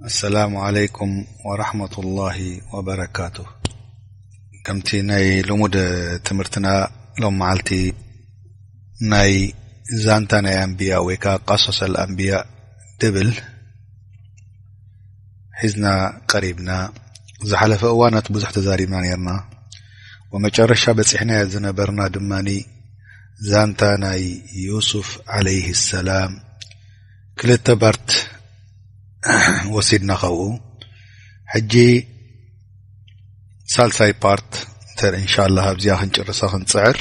السلام عليكم ورحمة الله وبركاته. ከምቲ ናይ ልሙድ ትምህርትና ሎም መዓልቲ ናይ ዛንታ ናይ ኣንብያ ወይ ከዓ ቀሶሰል ኣንብያ ድብል ሒዝና ቀሪብና። ዝሓለፈ እዋናት ብዙሕ ተዛሪብና ነርና። ወመጨረሻ በፂሕናዮ ዝነበርና ድማኒ ዛንታ ናይ ዩሱፍ ዓለይህ ሰላም ክልተ ፓርት ወሲድና። ካብኡ ሕጂ ሳልሳይ ፓርት እንተ እንሻላ ኣብዚኣ ክንጭርሳ ክንፅዕር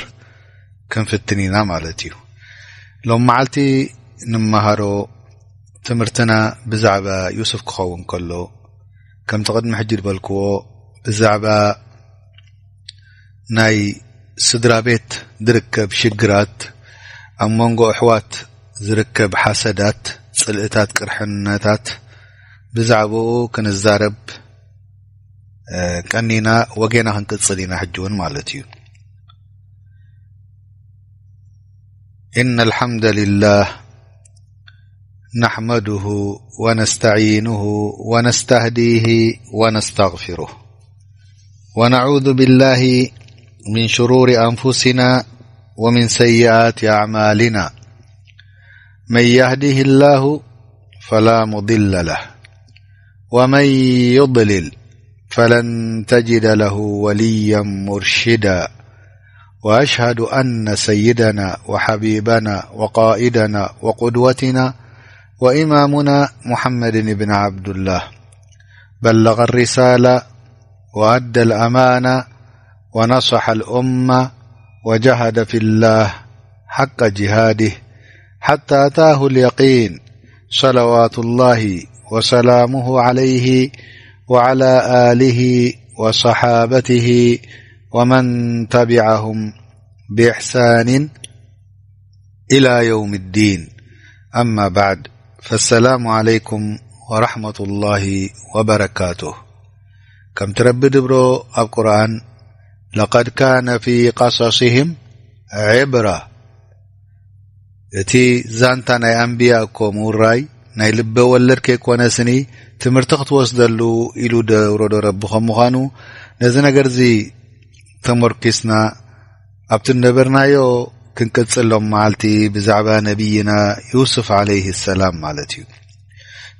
ክንፍትን ኢና ማለት እዩ። ሎም መዓልቲ ንመሃሮ ትምህርትና ብዛዕባ ዩሱፍ ክኸውን ከሎ፣ ከምቲ ቅድሚ ሕጂ ዝበልክዎ፣ ብዛዕባ ናይ ስድራ ቤት ዝርከብ ሽግራት፣ ኣብ መንጎ ኣሕዋት ዝርከብ ሓሰዳት፣ ጽልእታት፣ ቅርሕነታት፣ ብዛዕባኡ ክንዛረብ ቀኒና ወጌና ክንቅጽል ኢና ሕጂ እውን ማለት እዩ። إن الحمد لله نحمده ونستعينه ونستهديه ونستغفره، ونعوذ بالله من شرور أنفسنا ومن سيئات أعمالنا. من يهده الله فلا مضل له، ومن يضلل فلن تجد له وليا مرشدا. وأشهد أن سيدنا وحبيبنا وقائدنا وقدوتنا وإمامنا محمد بن عبد الله بلغ الرسالة وأدى الأمانة ونصح الأمة وجاهد في الله حق جهاده حتى أتاه اليقين، صلوات الله وسلامه عليه وعلى آله وصحابته ومن تبعهم بإحسان إلى يوم الدين. أما بعد، فالسلام عليكم ورحمة الله وبركاته. ከምቲ ረቢ ድብሮ ኣብ ቁርኣን፣ لقد كان في قصصهم عبرة، እቲ ዛንታ ናይ ኣንብያ እኮ ምውራይ ናይ ልበ ወለድ ከይኮነ ስኒ ትምህርቲ ክትወስደሉ ኢሉ ደውረዶ ረቢ ከም ምዃኑ፣ ነዚ ነገር እዚ ተመርኪስና ኣብቲ ነበርናዮ ክንቅጽል ሎም መዓልቲ ብዛዕባ ነቢይና ዩሱፍ ዓለይህ ሰላም ማለት እዩ።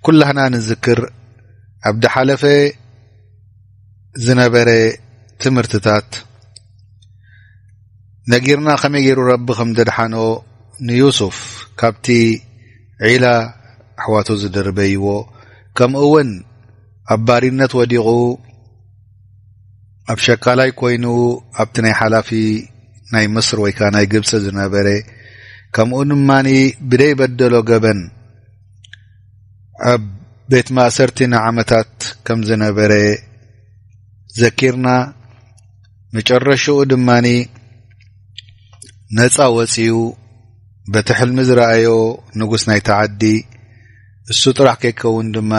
ኩላህና ንዝክር ኣብ ድሓለፈ ዝነበረ ትምህርትታት ነጊርና ከመይ ገይሩ ረቢ ከም ዘድሓኖ ንዩሱፍ ካብቲ ዒላ ኣሕዋቱ ዝደርበይዎ፣ ከምኡ እውን ኣብ ባሪነት ወዲቑ ኣብ ሸቃላይ ኮይኑ ኣብቲ ናይ ሓላፊ ናይ ምስር ወይ ከዓ ናይ ግብፂ ዝነበረ፣ ከምኡ ድማ ብደይ በደሎ ገበን ኣብ ቤት ማእሰርቲ ንዓመታት ከም ዝነበረ ዘኪርና፣ መጨረሽኡ ድማ ነፃ ወፂኡ በቲ ሕልሚ ዝረኣዮ ንጉስ ናይቲ ዓዲ፣ እሱ ጥራሕ ከይከውን ድማ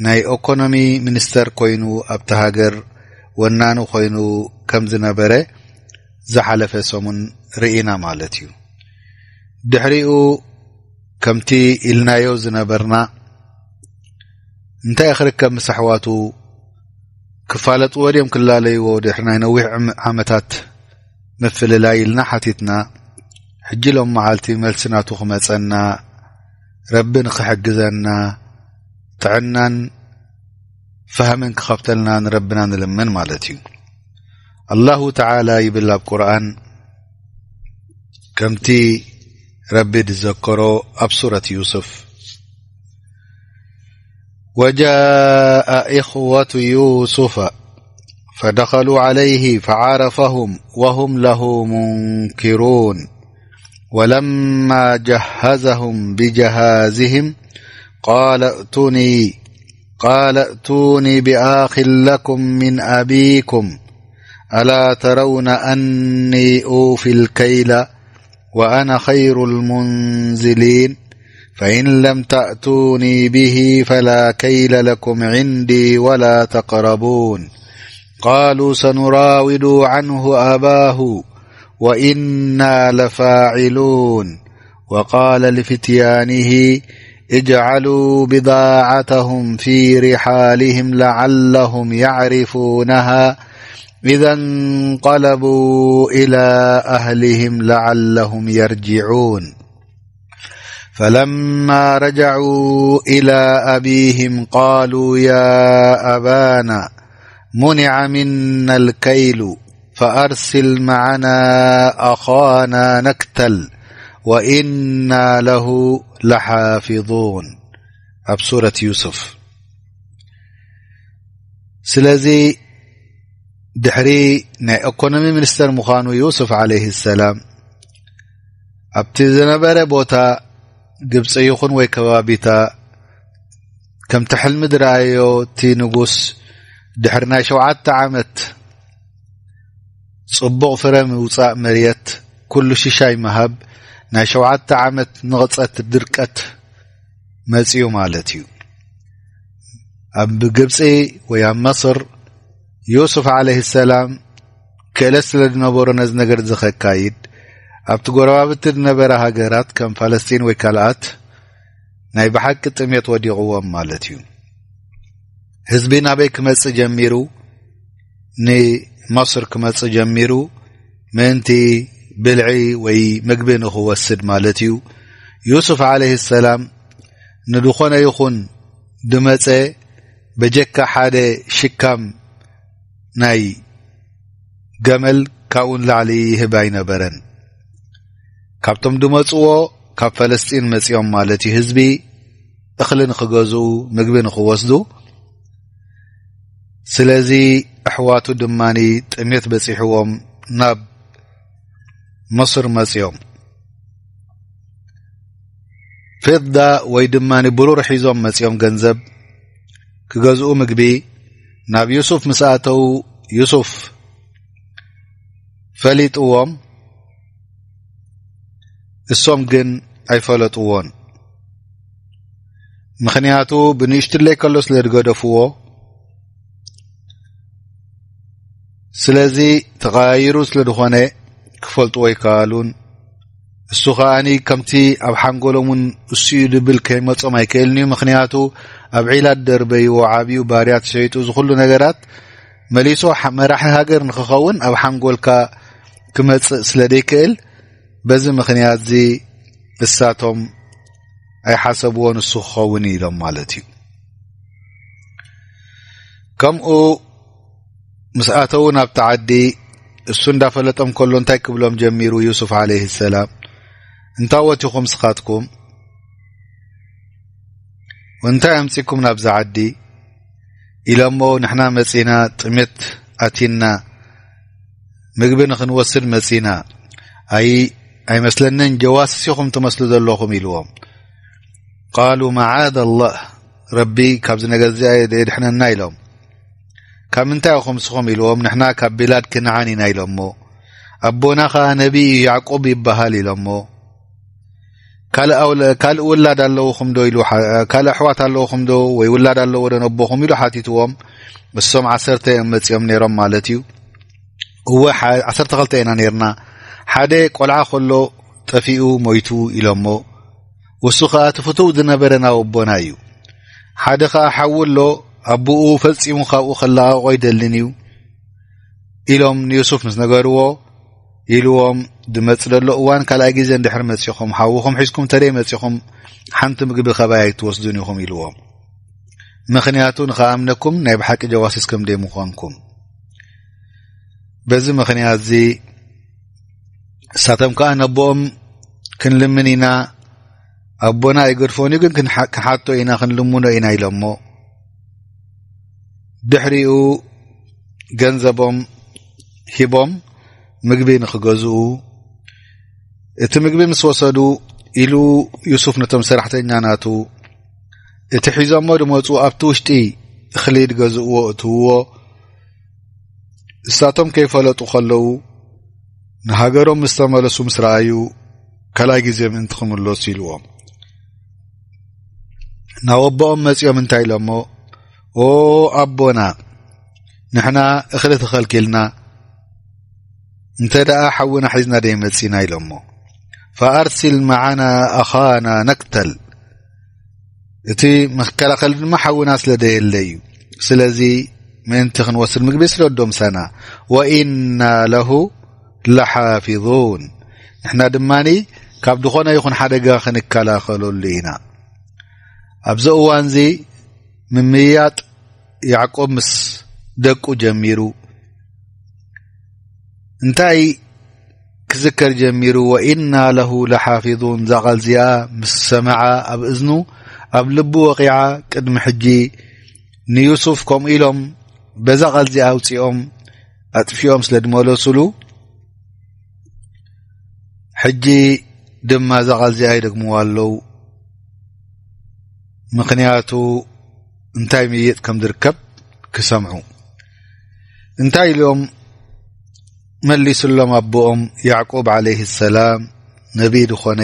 ናይ ኢኮኖሚ ሚኒስተር ኮይኑ ኣብቲ ሃገር ወናኒ ኮይኑ ከም ዝነበረ ዝሓለፈ ሰሙን ርኢና ማለት እዩ። ድሕሪኡ ከምቲ ኢልናዮ ዝነበርና፣ እንታይ ክርከብ ምስ ኣሕዋቱ፣ ክፋለጥዎ ድዮም ክላለይዎ ድሕሪ ናይ ነዊሕ ዓም-፣ ዓመታት ምፍልላይ ኢልና ሓቲትና። ሕጂ ሎም መዓልቲ መልሲ ናቱ ክመጸና፣ ረቢ ንኽሕግዘና፣ ጥዕናን ፋህምን ክኸፍተልና ንረብና ንልምን ማለት እዩ። ኣላሁ ተዓላ ይብል ኣብ ቁርኣን፣ ከምቲ ረቢ ዝዘከሮ ኣብ ሱረት ዩሱፍ፣ وجاء إخوة يوسف فدخلوا عليه فعرفهم وهم له منكرون، ولما جهزهم بجهازهم قال ائتوني، قال ائتوني بأخ لكم من أبيكم، ألا ترون أني أوفي الكيل وأنا خير المنزلين، فإن لم تأتوني به فلا كيل لكم عندي ولا تقربون. قالوا سنراود عنه أباه وإنا لفاعلون. وقال لفتيانه اجعلوا بضاعتهم في رحالهم لعلهم يعرفونها إذا انقلبوا إلى أهلهم لعلهم يرجعون. فلما رجعوا إلى أبيهم قالوا يا أبانا منع منا الكيل فأرسل معنا أخانا نكتل وإنا له لحافظون. ኣብ ሱረት ዩሱፍ። ስለዚ ድሕሪ ናይ ኢኮኖሚ ሚኒስተር ምዃኑ ዩሱፍ ዓለይሂ ሰላም ኣብቲ ዝነበረ ቦታ ግብፂ ይኹን ወይ ከባቢታ ከምቲ ሕልሚ ዝረኣዮ እቲ ንጉስ ድሕሪ ናይ ሸውዓተ ዓመት ጽቡቕ ፍረ ምውጻእ መሬት ኩሉ ሽሻይ ምሃብ ናይ ሸውዓተ ዓመት ንቕጸት ድርቀት መጺኡ ማለት እዩ። ኣብ ግብጺ ወይ ኣብ መስር ዩሱፍ ዓለይሂ ሰላም ክእለት ስለ ዝነበሮ ነዚ ነገር እዚ ከካይድ ኣብቲ ጎረባብቲ ዝነበረ ሃገራት ከም ፋለስጢን ወይ ካልኣት ናይ ብሓቂ ጥሜት ወዲቕዎም ማለት እዩ። ህዝቢ ናበይ ክመጽእ ጀሚሩ? ንመስር ክመጽእ ጀሚሩ ምእንቲ ብልዒ ወይ ምግቢ ንኽወስድ ማለት እዩ። ዩሱፍ ዓለይሂ ሰላም ንድኾነ ይኹን ድመጸ በጀካ ሓደ ሽካም ናይ ገመል ካብኡ ንላዕሊ ይህብ ኣይነበረን። ካብቶም ድመጽዎ ካብ ፈለስጢን መጺኦም ማለት እዩ ህዝቢ እኽሊ ንኽገዝኡ ምግቢ ንኽወስዱ። ስለዚ ኣሕዋቱ ድማ ጥሜት በጺሕዎም ናብ መስር መጺኦም። ፌዳ ወይ ድማ ብሩር ሒዞም መጺኦም ገንዘብ ክገዝኡ ምግቢ ናብ ዩሱፍ ምስ ኣተዉ ዩሱፍ ፈሊጥዎም፣ እሶም ግን ኣይፈለጥዎን። ምኽንያቱ ብንእሽትለይ ከሎ ስለ ዝገደፍዎ፣ ስለዚ ተቐያይሩ ስለ ዝኾነ ክፈልጥዎ ኣይከኣሉን። እሱ ከኣኒ ከምቲ ኣብ ሓንጎሎም እውን እሱ እዩ ድብል ከይመጾም ኣይክእልን እዩ። ምኽንያቱ ኣብ ዒላ ደርበይዎ ዓብዩ ባርያ ተሸይጡ እዚ ኩሉ ነገራት መሊሱ ሓ-፣ መራሒ ሃገር ንኽኸውን ኣብ ሓንጎልካ ክመጽእ ስለ ደይክእል በዚ ምኽንያት እዚ እሳቶም ኣይሓሰብዎ ንሱ ክኸውን እዩ ኢሎም ማለት እዩ። ከምኡ ምስ ኣተዉ ናብቲ ዓዲ እሱ እንዳፈለጦም ከሎ እንታይ ክብሎም ጀሚሩ ዩሱፍ ዓለይሂ ሰላም፣ እንታወት ኢኹም ስኻትኩም? እንታይ ኣምጺኩም ናብዚ ዓዲ? ኢሎሞ፣ ንሕና መጺና ጥሜት ኣቲና ምግቢ ንኽንወስድ መጺና። ኣይ ኣይመስለንን፣ ጀዋስስ ኢኹም ትመስሉ ዘለኹም ኢልዎም። ቃሉ መዓዘ ኣላህ፣ ረቢ ካብዚ ነገር እዚ የድሕነና ኢሎም። ካብ ምንታይ ኢኹም ንስኹም ኢልዎም። ንሕና ካብ ቢላድ ክንዓን ኢና ኢሎሞ። ኣቦና ኸኣ ነቢ እዩ ያዕቁብ ይበሃል ኢሎሞ። ካልእ ኣውለ-፣ ካልእ ውላድ ኣለውኹም ዶ ኢሉ ሓ-፣ ካልእ ኣሕዋት ኣለውኹም ዶ ወይ ውላድ ኣለዎ ዶ ነቦኹም ኢሉ ሓቲትዎም። እሶም ዓሰርተ እዮም መጺኦም ነይሮም ማለት እዩ። እወ፣ ሓ-፣ ዓሰርተ ክልተ ኢና ነይርና። ሓደ ቆልዓ ከሎ ጠፊኡ ሞይቱ ኢሎሞ። እሱ ኸኣ እቲ ፍቱው ዝነበረ ናብ ኣቦና እዩ። ሓደ ኸኣ ሓዊ ኣሎ፣ ኣቦኡ ፈጺሙ ካብኡ ከለኣቕቖ ኣይደልን እዩ ኢሎም ንዩሱፍ ምስ ነገርዎ፣ ኢልዎም፣ ድመጽእ ዘሎ እዋን ካልኣይ ግዜ እንድሕር መጺኹም፣ ሓውኹም ሒዝኩም ተደይ መጺኹም፣ ሓንቲ ምግቢ ኸባይ ኣይትወስዱን ኢኹም ኢልዎም። ምኽንያቱ ንኸኣምነኩም ናይ ብሓቂ ጀዋሲስ ከም ደይ ምዃንኩም። በዚ ምኽንያት እዚ እሳቶም ከኣ ነቦኦም ክንልምን ኢና፣ ኣቦና ኣይገድፎን እዩ፣ ግን ክንሓ-፣ ክንሓቶ ኢና፣ ክንልምኖ ኢና ኢሎሞ። ድሕሪኡ ገንዘቦም ሂቦም ምግቢ ንኽገዝኡ፣ እቲ ምግቢ ምስ ወሰዱ ኢሉ ዩሱፍ ነቶም ሰራሕተኛ ናቱ፣ እቲ ሒዞሞ ድመጹ ኣብቲ ውሽጢ እኽሊ ድገዝእዎ እትውዎ፣ እሳቶም ከይፈለጡ ከለዉ፣ ንሃገሮም ምስ ተመለሱ ምስ ረኣዩ፣ ካልኣይ ግዜ ምእንቲ ክምለሱ ኢልዎም። ናብ ኣቦኦም መጺኦም እንታይ ኢሎሞ፣ "ኦ ኣቦና፣ ንሕና እኽሊ ተኸልኪልና፣ እንተ ደኣ ሓውና ሒዝና ደይመጺና?" ኢሎሞ። "ፈኣርሲል መዓና ኣኻና ነክተል፣ እቲ መከላኸሊ ድማ ሓውና ስለ ደየለ እዩ። ስለዚ ምእንቲ ክንወስድ ምግቢ ስለ ወዶ ምሳና። ወኢና ለሁ ለሓፊዙን፣ ንሕና ድማ ካብ ዝኾነ ይኹን ሓደጋ ክንከላኸለሉ ኢና። ኣብዚ እዋንዚ ምምያጥ ያዕቆብ ምስ ደቁ ጀሚሩ። እንታይ ክዝከር ጀሚሩ? ወኢና ለሁ ለሓፊዙን። እዛ ቃል እዚኣ ምስ ሰምዓ ኣብ እዝኑ፣ ኣብ ልቡ ወቂዓ። ቅድሚ ሕጂ ንዩሱፍ ከምኡ ኢሎም በዛ ቃል እዚኣ ኣውፂኦም ኣጥፊኦም ስለ ድመለሱሉ፣ ሕጂ ድማ እዛ ቃል እዚኣ ይደግምዋ ኣለዉ። ምኽንያቱ እንታይ ምይጥ ከም ዝርከብ ክሰምዑ። እንታይ ኢሎም መሊሱሎም ኣቦኦም ያዕቁብ ዓለይሂ ሰላም፣ ነቢ ዝኾነ?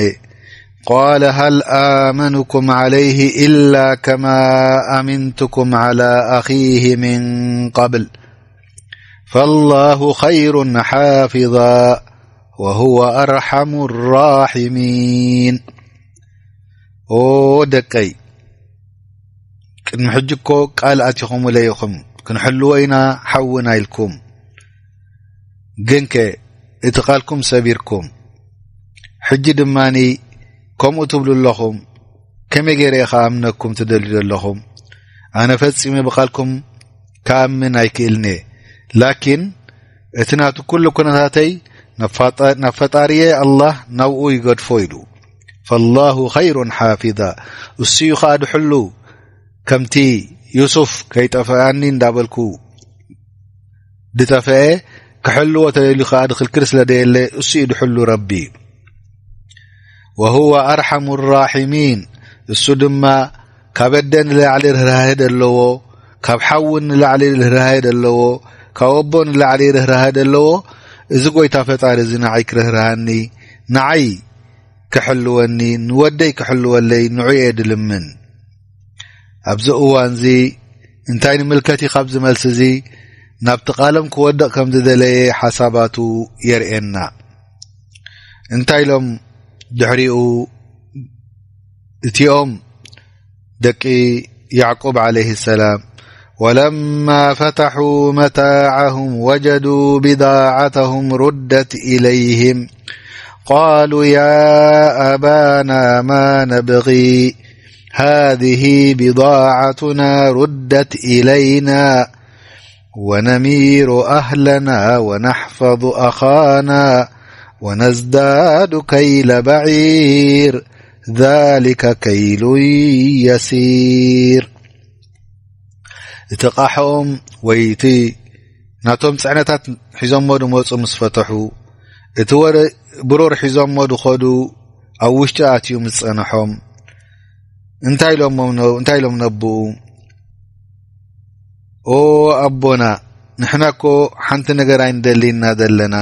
ቃለ ሃል ኣመንኩም ዓለይሂ ኢላ ከማ ኣሚንትኩም ዓላ ኣኺሂ ሚን ቀብል ፈላሁ ኸይሩን ሓፊዛ ወሁወ ኣርሓሙ ራሒሚን። ኦ ደቀይ፣ ቅድሚ ሕጂ እኮ ቃል ኣቲኹምለይ ኢኹም፣ ክንሕልዎ ኢና ሓውና ኢልኩም። ግንከ እቲ ቃልኩም ሰቢርኩም፣ ሕጂ ድማኒ ከምኡ ትብሉ ኣለኹም። ከመይ ገይረ ኢኻ ኣምነኩም ትደልዩ ዘለኹም? ኣነ ፈጺመ ብቓልኩም ክኣምን ኣይክእልን'የ። ላኪን እቲ ናቱ ኩሉ ኩነታተይ ናብ ፋጣ-፣ ናብ ፈጣሪየ ኣላህ ናብኡ ይገድፎ ኢሉ። ፈላሁ ኸይሩን ሓፊዛ፣ እሱ እዩ ኸኣ ድሕሉ። ከምቲ ዩሱፍ ከይጠፍኣኒ እንዳበልኩ ድጠፍአ፣ ክሕልዎ ተደልዩ ኸኣ ድኽልክል ስለ ደየለ፣ እሱ እዩ ድሕሉ ረቢ። ወሁወ ኣርሓሙ ራሒሚን፣ እሱ ድማ ካብ ኣደ ንላዕሊ ርህራሄ ደለዎ፣ ካብ ሓው ንላዕሊ ርህራሄ ደለዎ፣ ካብ ኣቦ ንላዕሊ ርህራሄ ደለዎ። እዚ ጐይታ ፈጣሪ እዚ ንዓይ ክርህርሃኒ፣ ንዓይ ክሕልወኒ፣ ንወደይ ክሕልወለይ ንዑ እየ ድልምን። ኣብዚ እዋንዚ እንታይ ንምልከት እዩ? ካብዚ መልሲ እዚ ናብቲ ቃሎም ክወድቕ ከም ዝደለየ ሓሳባቱ የርእየና። እንታይ ኢሎም ድሕሪኡ እቲኦም ደቂ ያዕቁብ ዓለይሂ ሰላም? ولما فتحوا متاعهم وجدوا بضاعتهم ردت إليهم قالوا يا أبانا ما نبغي هذه بضاعتنا ردت إلينا ونمير أهلنا ونحفظ أخانا ونزداد كيل بعير ذلك كيل يسير። እቲ ቃሕኦም ወይ እቲ ናቶም ጽዕነታት ሒዞሞ ድመጹ ምስ ፈተሑ፣ እቲ ወረ-፣ ብሩር ሒዞሞ ድኸዱ ኣብ ውሽጢ ኣትዩ ምስ ጸንሖም፣ እንታይ ኢሎሞም ነ-፣ እንታይ ኢሎም ነብኡ? ኦ ኣቦና፣ ንሕና እኮ ሓንቲ ነገር ኣይንደሊና ዘለና።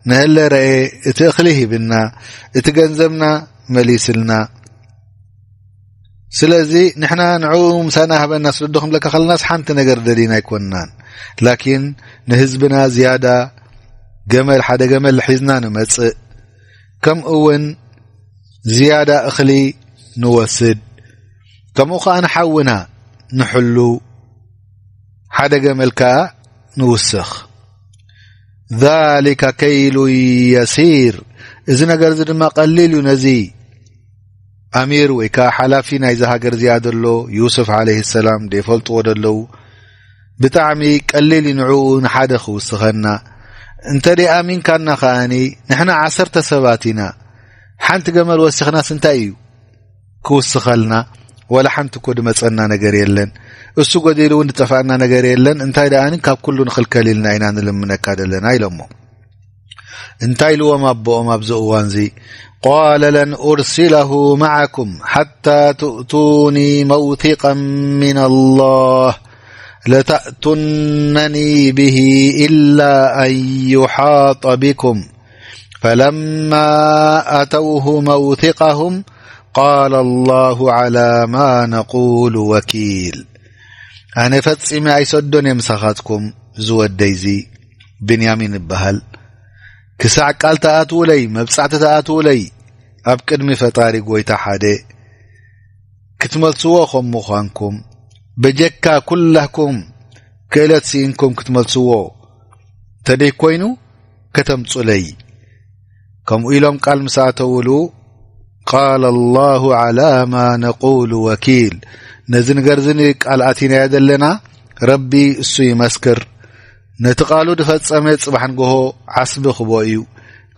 ንህለ ረኤ፣ እቲ እኽሊ ሂብና፣ እቲ ገንዘብና መሊስልና። ስለዚ ንሕና ንዕኡ ምሳና ሃበና ስለ ዶ ክንብለካ ከለናስ ሓንቲ ነገር ደሊና ኣይኮንናን። ላኪን ንህዝብና ዝያዳ ገመል፣ ሓደ ገመል ሒዝና ንመጽእ። ከምኡ እውን ዝያዳ እኽሊ ንወስድ። ከምኡ ኸኣ ንሓውና ንሕሉ፣ ሓደ ገመል ከኣ ንውስኽ። ذلك كيل يسير። እዚ ነገር እዚ ድማ ቀሊል እዩ። ነዚ ኣሚር ወይ ከኣ ሓላፊ ናይዛ ሃገር እዚኣ ዘሎ ዩሱፍ ዓለይሂ ሰላም ደይፈልጥዎ ደለዉ። ብጣዕሚ ቀሊል እዩ ንዕኡ ንሓደ ክውስኸና። እንተ ደይ ኣሚንካና ከኣኒ ንሕና ዓሰርተ ሰባት ኢና። ሓንቲ ገመል ወሲኽናስ እንታይ እዩ ክውስኸልና? ወላ ሓንቲ እኮ ድመጸና ነገር የለን። እሱ ጎዲሉ እውን ድጠፋእና ነገር የለን። እንታይ ደኣኒ ካብ ኩሉ ንኽልከል ኢልና ኢና ንልምነካ ዘለና ኢሎሞ። እንታይ ኢልዎም ኣቦኦም ኣብዚ እዋንዚ? قال لن أرسله معكم حتى تؤتوني موثقا من الله لتأتونني به إلا أن يحاط بكم فلما أتوه موثقهم قال الله على ما نقول وكيل። ኣነ ፈጺመ ኣይሰዶን እየ ምሳኻትኩም፣ እዚ ወደይዚ ብንያሚን ይበሃል። ክሳዕ ቃል ተኣትውለይ፣ መብጻዕቲ ተኣትውለይ፣ ኣብ ቅድሚ ፈጣሪ ጐይታ ሓደ ክትመልስዎ ከም ምዃንኩም፣ በጀካ ኩላኩም ክእለት ስኢንኩም ክትመልስዎ እንተደይኮይኑ፣ ከተምጹለይ። ከምኡ ኢሎም ቃል ምስ ኣተውሉ፣ ቃለ ኣላሁ ዓላ ማ ነቁሉ ወኪል። ነዚ ነገር እዚ ቃል ኣቲናዮ ዘለና፣ ረቢ እሱ ይመስክር። ነቲ ቃሉ ዝፈጸመ ጽባሕ ንግሆ ዓስቢ ክቦ እዩ።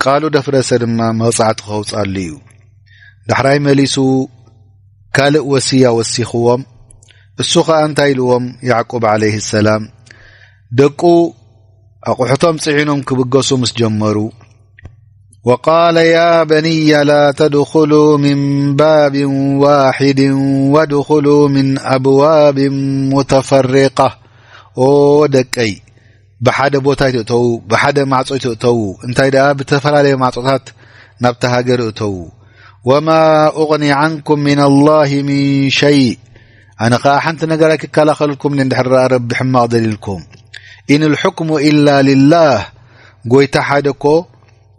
ቃሉ ደፍረሰ ድማ መቕጻዕቲ ከውጻሉ እዩ። ዳሕራይ መሊሱ ካልእ ወስያ ወሲኽዎም። እሱ ኸኣ እንታይ ኢልዎም? ያዕቁብ ዓለይሂ ሰላም ደቁ ኣቑሑቶም ጽዒኖም ክብገሱ ምስ ጀመሩ፣ وقال يا بني لا تدخلوا من باب واحد وادخلوا من أبواب متفرقة. ኦ ደቀይ፣ ብሓደ ቦታ ኣይትእተዉ፣ ብሓደ ማዕጾ ኣይትእተዉ፣ እንታይ ደኣ ብተፈላለየ ማዕጾታት ናብታ ሃገር እተዉ። وما أغني عنكم من الله من شيء. ኣነ ኸኣ ሓንቲ ነገር ኣይክከላኸልኩም እንድሕር ደኣ ረቢ ሕማቕ ደሊልኩም። إن الحكم إلا لله. ጎይታ ሓደ እኮ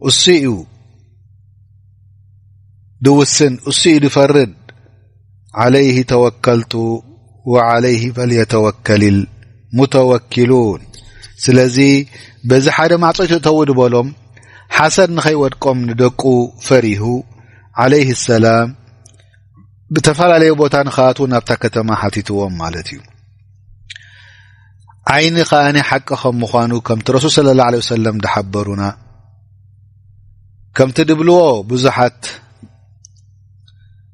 እሱ እዩ ድውስን፣ እሱ እዩ ድፈርድ። عليه توكلت وعليه فليتوكل المتوكلون. ስለዚ በዚ ሓደ ማዕጾ ኣይትእተዉ ድበሎም፣ ሓሰድ ንኸይወድቆም ንደቁ ፈሪሁ፣ ዓለይሂ ሰላም ብተፈላለየ ቦታ ንኽኣትዉ ናብታ ከተማ ሓቲትዎም ማለት እዩ። ዓይኒ ከኣኒ ሓቂ ከም ምዃኑ፣ ከምቲ ረሱል ሰለላሁ ዐለይሂ ወሰለም ድሓበሩና፣ ከምቲ ድብልዎ ብዙሓት፣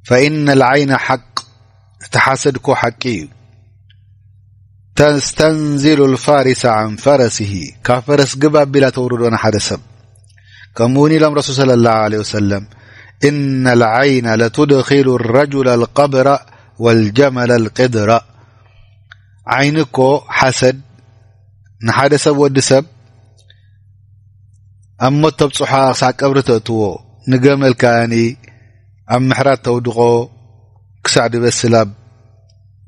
فإن العين حق፣ እቲ ሓሰድ እኮ ሓቂ እዩ። تستنزل الفارس عن فرسه، ካብ ፈረስ ግብ ኣቢላ ተውርዶ ንሓደ ሰብ። ከምኡ እውን ኢሎም ረሱል ሰለላሁ ዐለይሂ ወሰለም፣ إن العين لتدخل الرجل القبر والجمل القدر። ዓይኒ እኮ ሓሰድ ንሓደ ሰብ፣ ወዲ ሰብ ኣብ ሞት ተብጽሖ፣ ክሳዕ ቀብሪ ተእትዎ፣ ንገመል ከኣኒ ኣብ ምሕራድ ተውድቖ፣ ክሳዕ ድበስል ኣብ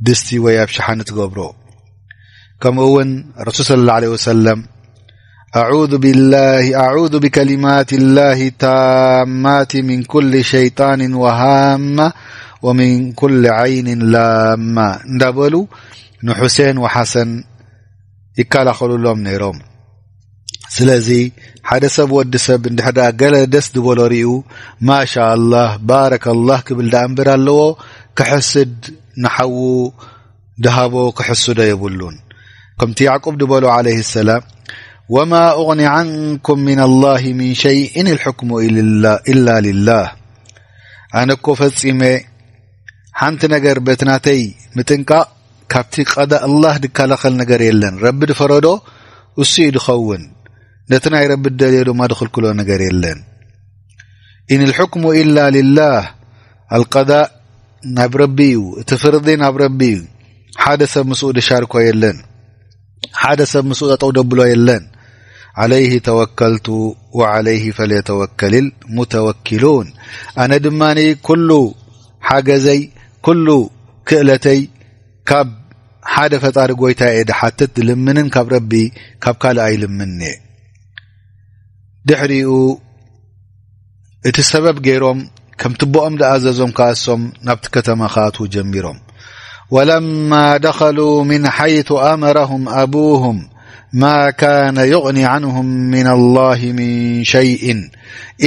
ድስቲ ወይ ኣብ ሸሓኒ ትገብሮ። ከምኡ እውን ረሱል ሰለላሁ ዐለይሂ ወሰለም፣ أعوذ بالله، أعوذ بكلمات الله التامات من كل شيطان وهامة ومن كل عين لامة እንዳበሉ ንሑሴን ወሓሰን ይከላኸሉሎም ነይሮም። ስለዚ ሓደ ሰብ፣ ወዲ ሰብ እንድሕር ደኣ ገለ ደስ ዝበሎ ሪኡ፣ ማሻ ኣላህ፣ ባረከ ኣላህ ክብል ደኣ እምበር ኣለዎ፣ ክሕስድ፣ ንሓዉ ድሃቦ ክሕስዶ የብሉን። ከምቲ ያዕቁብ ድበሎ ዓለይሂ ሰላም፣ وما أغني عنكم من الله من شيء إن الحكم إلا لله። ኣነ እኮ ፈጺመ ሓንቲ ነገር በቲ ናተይ ምጥንቃቕ ካብቲ ቀዳ ኣላህ ድከላኸል ነገር የለን። ረቢ ድፈረዶ እሱ እዩ ድኸውን። ነቲ ናይ ረቢ ድደልዮ ድማ ድኽልክሎ ነገር የለን። إن الحكم إلا لله። ኣልቀዳእ ናብ ረቢ እዩ፣ እቲ ፍርዲ ናብ ረቢ እዩ። ሓደ ሰብ ምስኡ ድሻርኮ የለን። ሓደ ሰብ ምስኡ ጠጠው ደብሎ የለን። عليه توكلت وعليه فليتوكل المتوكلون። ኣነ ድማ ኩሉ ሓገዘይ፣ ኩሉ ክእለተይ ካብ ሓደ ፈጣሪ ጎይታ እየ ድሓትት፣ ድልምንን ካብ ረቢ ካብ ካልእ ኣይልምንን እየ። ድሕሪኡ እቲ ሰበብ ገይሮም፣ ከምቲ ብኦም ዝኣዘዞም ከኣሶም ናብቲ ከተማ ክኣትዉ ጀሚሮም። ولما دخلوا من حيث أمرهم أبوهم ما كان يغني عنهم من الله من شيء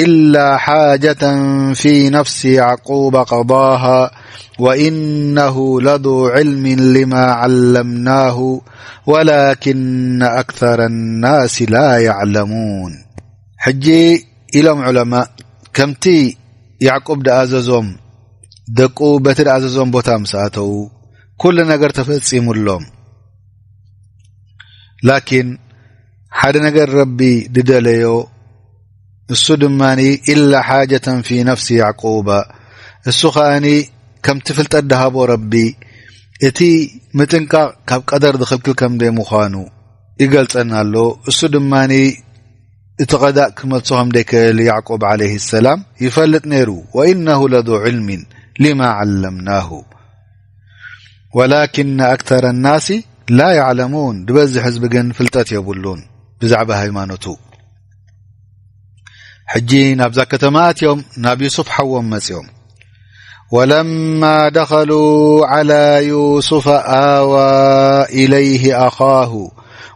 إلا حاجة في نفس يعقوب قضاها وإنه لذو علم لما علمناه ولكن أكثر الناس لا يعلمون. ሕጂ ኢሎም ዑለማእ፣ ከምቲ ያዕቁብ ድኣዘዞም፣ ደቁ በቲ ድኣዘዞም ቦታ ምስ ኣተዉ፣ ኩሉ ነገር ተፈጺሙሎም። ላኪን ሓደ ነገር ረቢ ድደለዮ፣ እሱ ድማ إلا حاجة في نفس يعقوب፣ እሱ ከኣኒ ከምቲ ፍልጠት ድሃቦ ረቢ፣ እቲ ምጥንቃቕ ካብ ቀደር ዝኽልክል ከም ደይ ምዃኑ ይገልጸና ኣሎ። እሱ ድማ እቲ ቀዳእ ክመልሶ ከም ደይክእል ያዕቁብ ዓለይሂ ሰላም ይፈልጥ ነይሩ። وإنه لذو علم لما علمناه ولكن أكثر الناس لا يعلمون። ዝበዝሕ ህዝቢ ግን ፍልጠት የብሉን ብዛዕባ ሃይማኖቱ። ሕጂ ናብዛ ከተማ ኣትዮም ናብ ዩሱፍ ሓዎም መጽዮም። ولما دخلوا على يوسف آوى إليه أخاه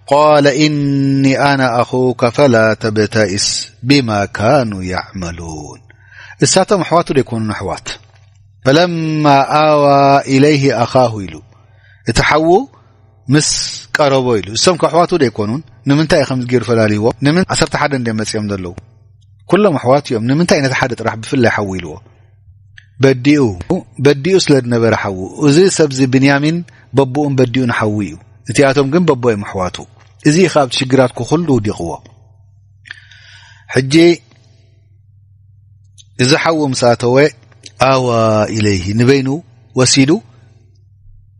قال إني أنا أخوك فلا تبتئس بما كانوا يعملون. እሳቶም ኣሕዋቱ ደይኮኑን ኣሕዋት። فلما آوى إليه أخاه ኢሉ እቲ ሓዉ ምስ ቀረቦ ኢሉ። እሶም ከ ኣሕዋቱ ደይኮኑን? ንምንታይ እዩ ከምዚ ገይሩ ፈላልይዎ? ንምን ዓሰርተ ሓደ እንደ መጽዮም ዘለዉ? ኩሎም ኣሕዋት እዮም። ንምንታይ ነቲ ሓደ ጥራሕ ብፍላይ ሓዉ ኢልዎ? በዲኡ፣ በዲኡ ስለ ዝነበረ ሓዉ። እዚ ሰብዚ ብንያሚን በቦኡን በዲኡን ሓዉ እዩ። እቲኣቶም ግን በቦ እዮም ኣሕዋቱ። እዚ እዩ ካብ ሽግራትኩ ኩሉ ውዲቕዎ። ሕጂ እዚ ሓዉ ምስ ኣተወ ኣዋ ኢለይሂ ንበይኑ ወሲዱ።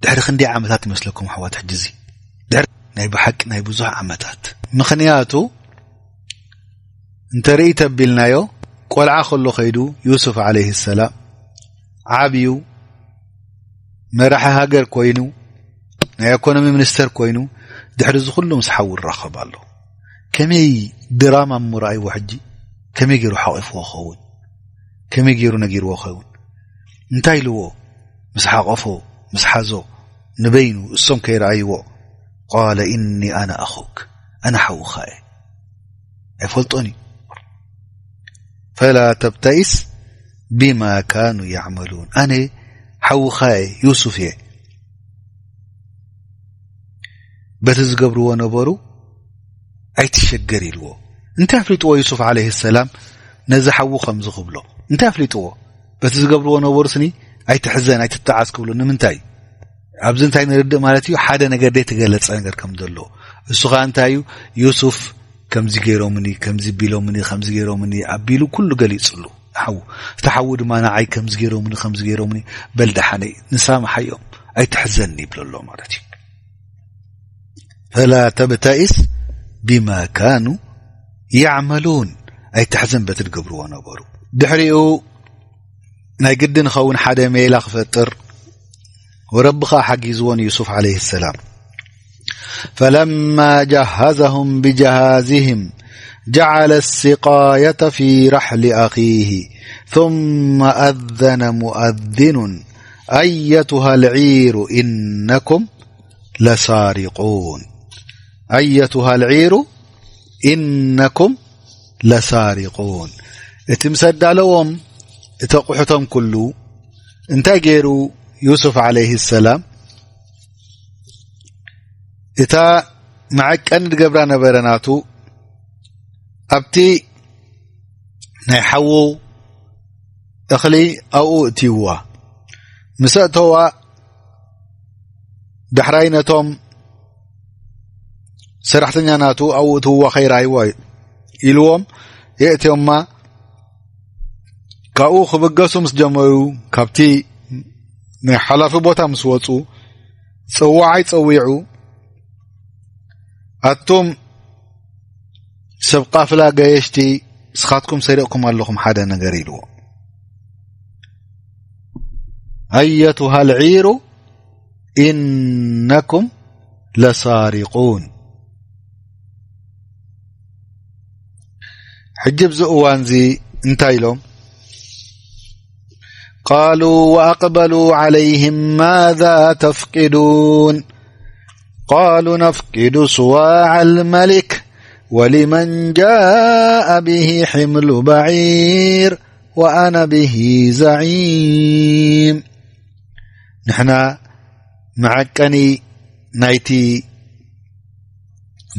ድሕሪ ክንደይ ዓመታት ይመስለኩም ኣሕዋት? ሕጂ እዚ ድሕሪ ናይ ብሓቂ ናይ ብዙሕ ዓመታት። ምኽንያቱ እንተ ርኢ ተቢልናዮ ቆልዓ ከሎ ከይዱ ዩሱፍ ዓለይሂ ሰላም ዓብዩ መራሒ ሃገር ኮይኑ ናይ ኢኮኖሚ ሚኒስተር ኮይኑ ድሕሪ እዚ ኩሉ ምስ ሓዉ ይራኸብ ኣሎ። ከመይ ድራማ እሞ ረኣይዎ ሕጂ? ከመይ ገይሩ ሓቒፍዎ ኸውን? ከመይ ገይሩ ነጊርዎ ኸውን? እንታይ ኢልዎ? ምስ ሓቐፎ፣ ምስ ሓዞ፣ ንበይኑ እሶም ከይረኣይዎ፣ ቃለ ኢኒ ኣና ኣኹክ፣ ኣነ ሓውኻ እየ። ኣይፈልጦን እዩ። ፈላ ተብተኢስ ቢማ ካኑ ያዕመሉን፣ ኣነ ሓውኻ እየ፣ ዩሱፍ እየ። በቲ ዝገብርዎ ነበሩ ኣይትሸገር ኢልዎ። እንታይ ኣፍሊጥዎ ዩሱፍ ዓለይሂ ሰላም ነዚ ሓዉ ከምዚ ክብሎ? እንታይ ኣፍሊጥዎ? በቲ ዝገብርዎ ነበሩ ስኒ ኣይትሕዘን፣ ኣይትተዓዝ ክብሎ ንምንታይ? ኣብዚ እንታይ ንርድእ ማለት እዩ? ሓደ ነገር ዘይተገለጸ ነገር ከም ዘሎ። እሱ ኸኣ እንታይ እዩ? ዩሱፍ ከምዚ ገይሮምኒ፣ ከምዚ ቢሎምኒ፣ ከምዚ ገይሮምኒ ኣቢሉ ኩሉ ገሊጽሉ። ሓዉ፣ እቲ ሓዉ ድማ ንዓይ ከምዚ ገይሮምኒ፣ ከምዚ ገይሮምኒ፣ በል ደሓነይ ንሳምሓዮም፣ ኣይትሕዘኒ ይብሎ ኣሎ ማለት እዩ። ፈላ ተብተኢስ ቢማ ካኑ ያዕመሉን፣ ኣይትሕዘን በቲ ዝገብርዎ ነበሩ። ድሕሪኡ ናይ ግዲ ንኸውን ሓደ ሜላ ክፈጥር ወረቢ ኸኣ ሓጊዝዎ ንዩሱፍ ዓለይሂ ሰላም። فلما جهزهم بجهازهم جعل السقاية في رحل أخيه ثم أذن مؤذن أيتها العير إنكم لسارقون. أيتها العير إنكم لسارقون. እቲ ምስ ኣዳለዎም እቲ ኣቑሑቶም ኩሉ እንታይ ገይሩ ዩሱፍ ዓለይሂ ሰላም? እታ መዐቀኒ ዝገብራ ነበረ ናቱ ኣብቲ ናይ ሓዉ እኽሊ ኣብኡ እትይዋ። ምስ ኣእተዋ ዳሕራይ ነቶም ሰራሕተኛ ናቱ ኣብኡ እትውዋ ከይረኣይዋ ኢልዎም የእትዮማ። ካብኡ ክብገሱ ምስ ጀመሩ ካብቲ ናይ ሓላፊ ቦታ ምስ ወፁ ጽዋዓይ ጸዊዑ ኣቱም ሰብ ቃፍላ ገየሽቲ ንስኻትኩም ሰሪቕኩም ኣለኹም ሓደ ነገር ኢልዎ። ኣየቱሃ ልዒሩ ኢነኩም ለሳሪቁን። ሕጂ ኣብዚ እዋንዚ እንታይ ኢሎም? قالوا وأقبلوا عليهم ماذا تفقدون قالوا نفقد صواع الملك ولمن جاء به حمل بعير وأنا به زعيم. ንሕና መዐቀኒ ናይቲ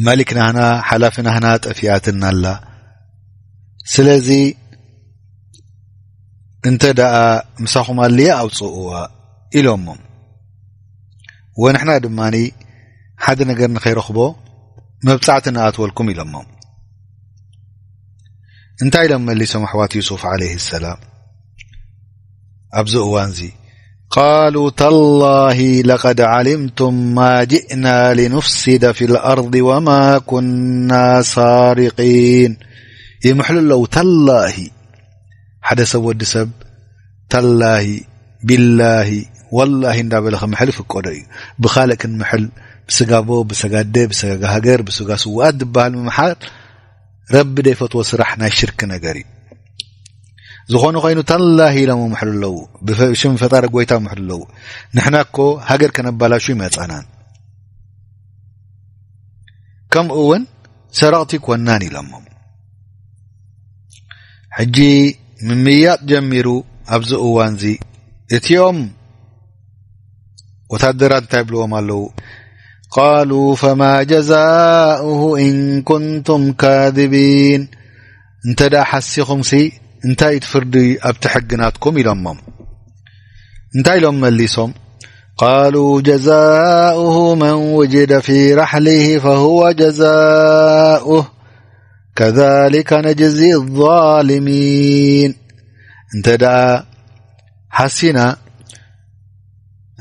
መሊክ ናህና ሓላፊ ናህና ጠፊኣትና ኣላ። ስለዚ እንተ ደኣ ምሳኹም ኣልየ ኣውጽእዋ ኢሎሞም። ወንሕና ድማ ሓደ ነገር ንኸይረኽቦ መብጻዕቲ ንኣትወልኩም ኢሎሞም። እንታይ ኢሎም መሊሶም ኣሕዋት ዩሱፍ ዓለይሂ ሰላም? ኣብዚ እዋንዚ قالوا تالله لقد علمتم ما جئنا لنفسد في الأرض وما كنا سارقين። ይምሕሉ ኣለዉ። ተላሂ ሓደ ሰብ ወዲ ሰብ ተላሂ ቢላሂ ወላሂ እንዳበለ ክምሕል ይፍቀዶ እዩ። ብኻልእ ክንምሕል ብስጋቦ ብሰጋደ ብሰጋጋ ሃገር ብስጋ ስውኣት ዝበሃል ምምሓል ረቢ ደይፈትዎ ስራሕ ናይ ሽርክ ነገር እዩ። ዝኾነ ኮይኑ ታላሂ ኢሎም ምሕሉ ኣለዉ። ብሽም ፈጣሪ ጎይታ ምሕሉ ኣለዉ። ንሕና እኮ ሃገር ከነባላሹ ይመጻናን። ከምኡ እውን ሰረቕቲ ኮናን ኢሎሞም። ሕጂ ምምያጥ ጀሚሩ። ኣብዚ እዋንዚ እቲኦም ወታደራት እንታይ ይብልዎም ኣለዉ? ቃሉ ፈማ ጀዛኡሁ ኢን ኩንቱም ካዚቢን። እንተ ደኣ ሓሲኹምሲ እንታይ እቲ ፍርዲ ኣብቲ ሕጊ ናትኩም ኢሎሞም። እንታይ ኢሎም መሊሶም? ቃሉ ጀዛኡሁ መን ውጅደ ፊ ራሕሊሂ ፈሁወ ጀዛኡህ ከዛሊከ ነጅዚ ዛሊሚን። እንተ ደኣ ሓሲና፣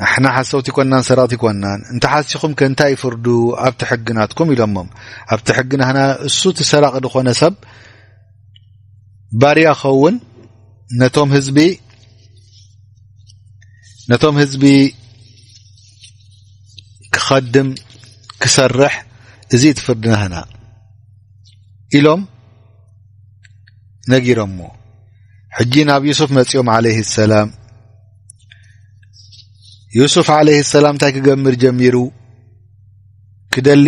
ኣሕና ሓሰውቲ ኮናን ሰረቕቲ ኮናን፣ እንተ ሓሲኹም ከ እንታይ ፍርዱ ኣብቲ ሕጊ ናትኩም ኢሎሞም። ኣብቲ ሕጊ ናህና እሱ እቲ ሰራቒ ዝኾነ ሰብ ባርያ ኸውን፣ ነቶም ህዝቢ፣ ነቶም ህዝቢ ክኸድም፣ ክሰርሕ፣ እዚ እቲ ፍርዲ ናህና ኢሎም ነጊሮሞ። ሕጂ ናብ ዩሱፍ መጺኦም ዓለይሂ ሰላም። ዩሱፍ ዓለይሂ ሰላም እንታይ ክገምር ጀሚሩ? ክደሊ፣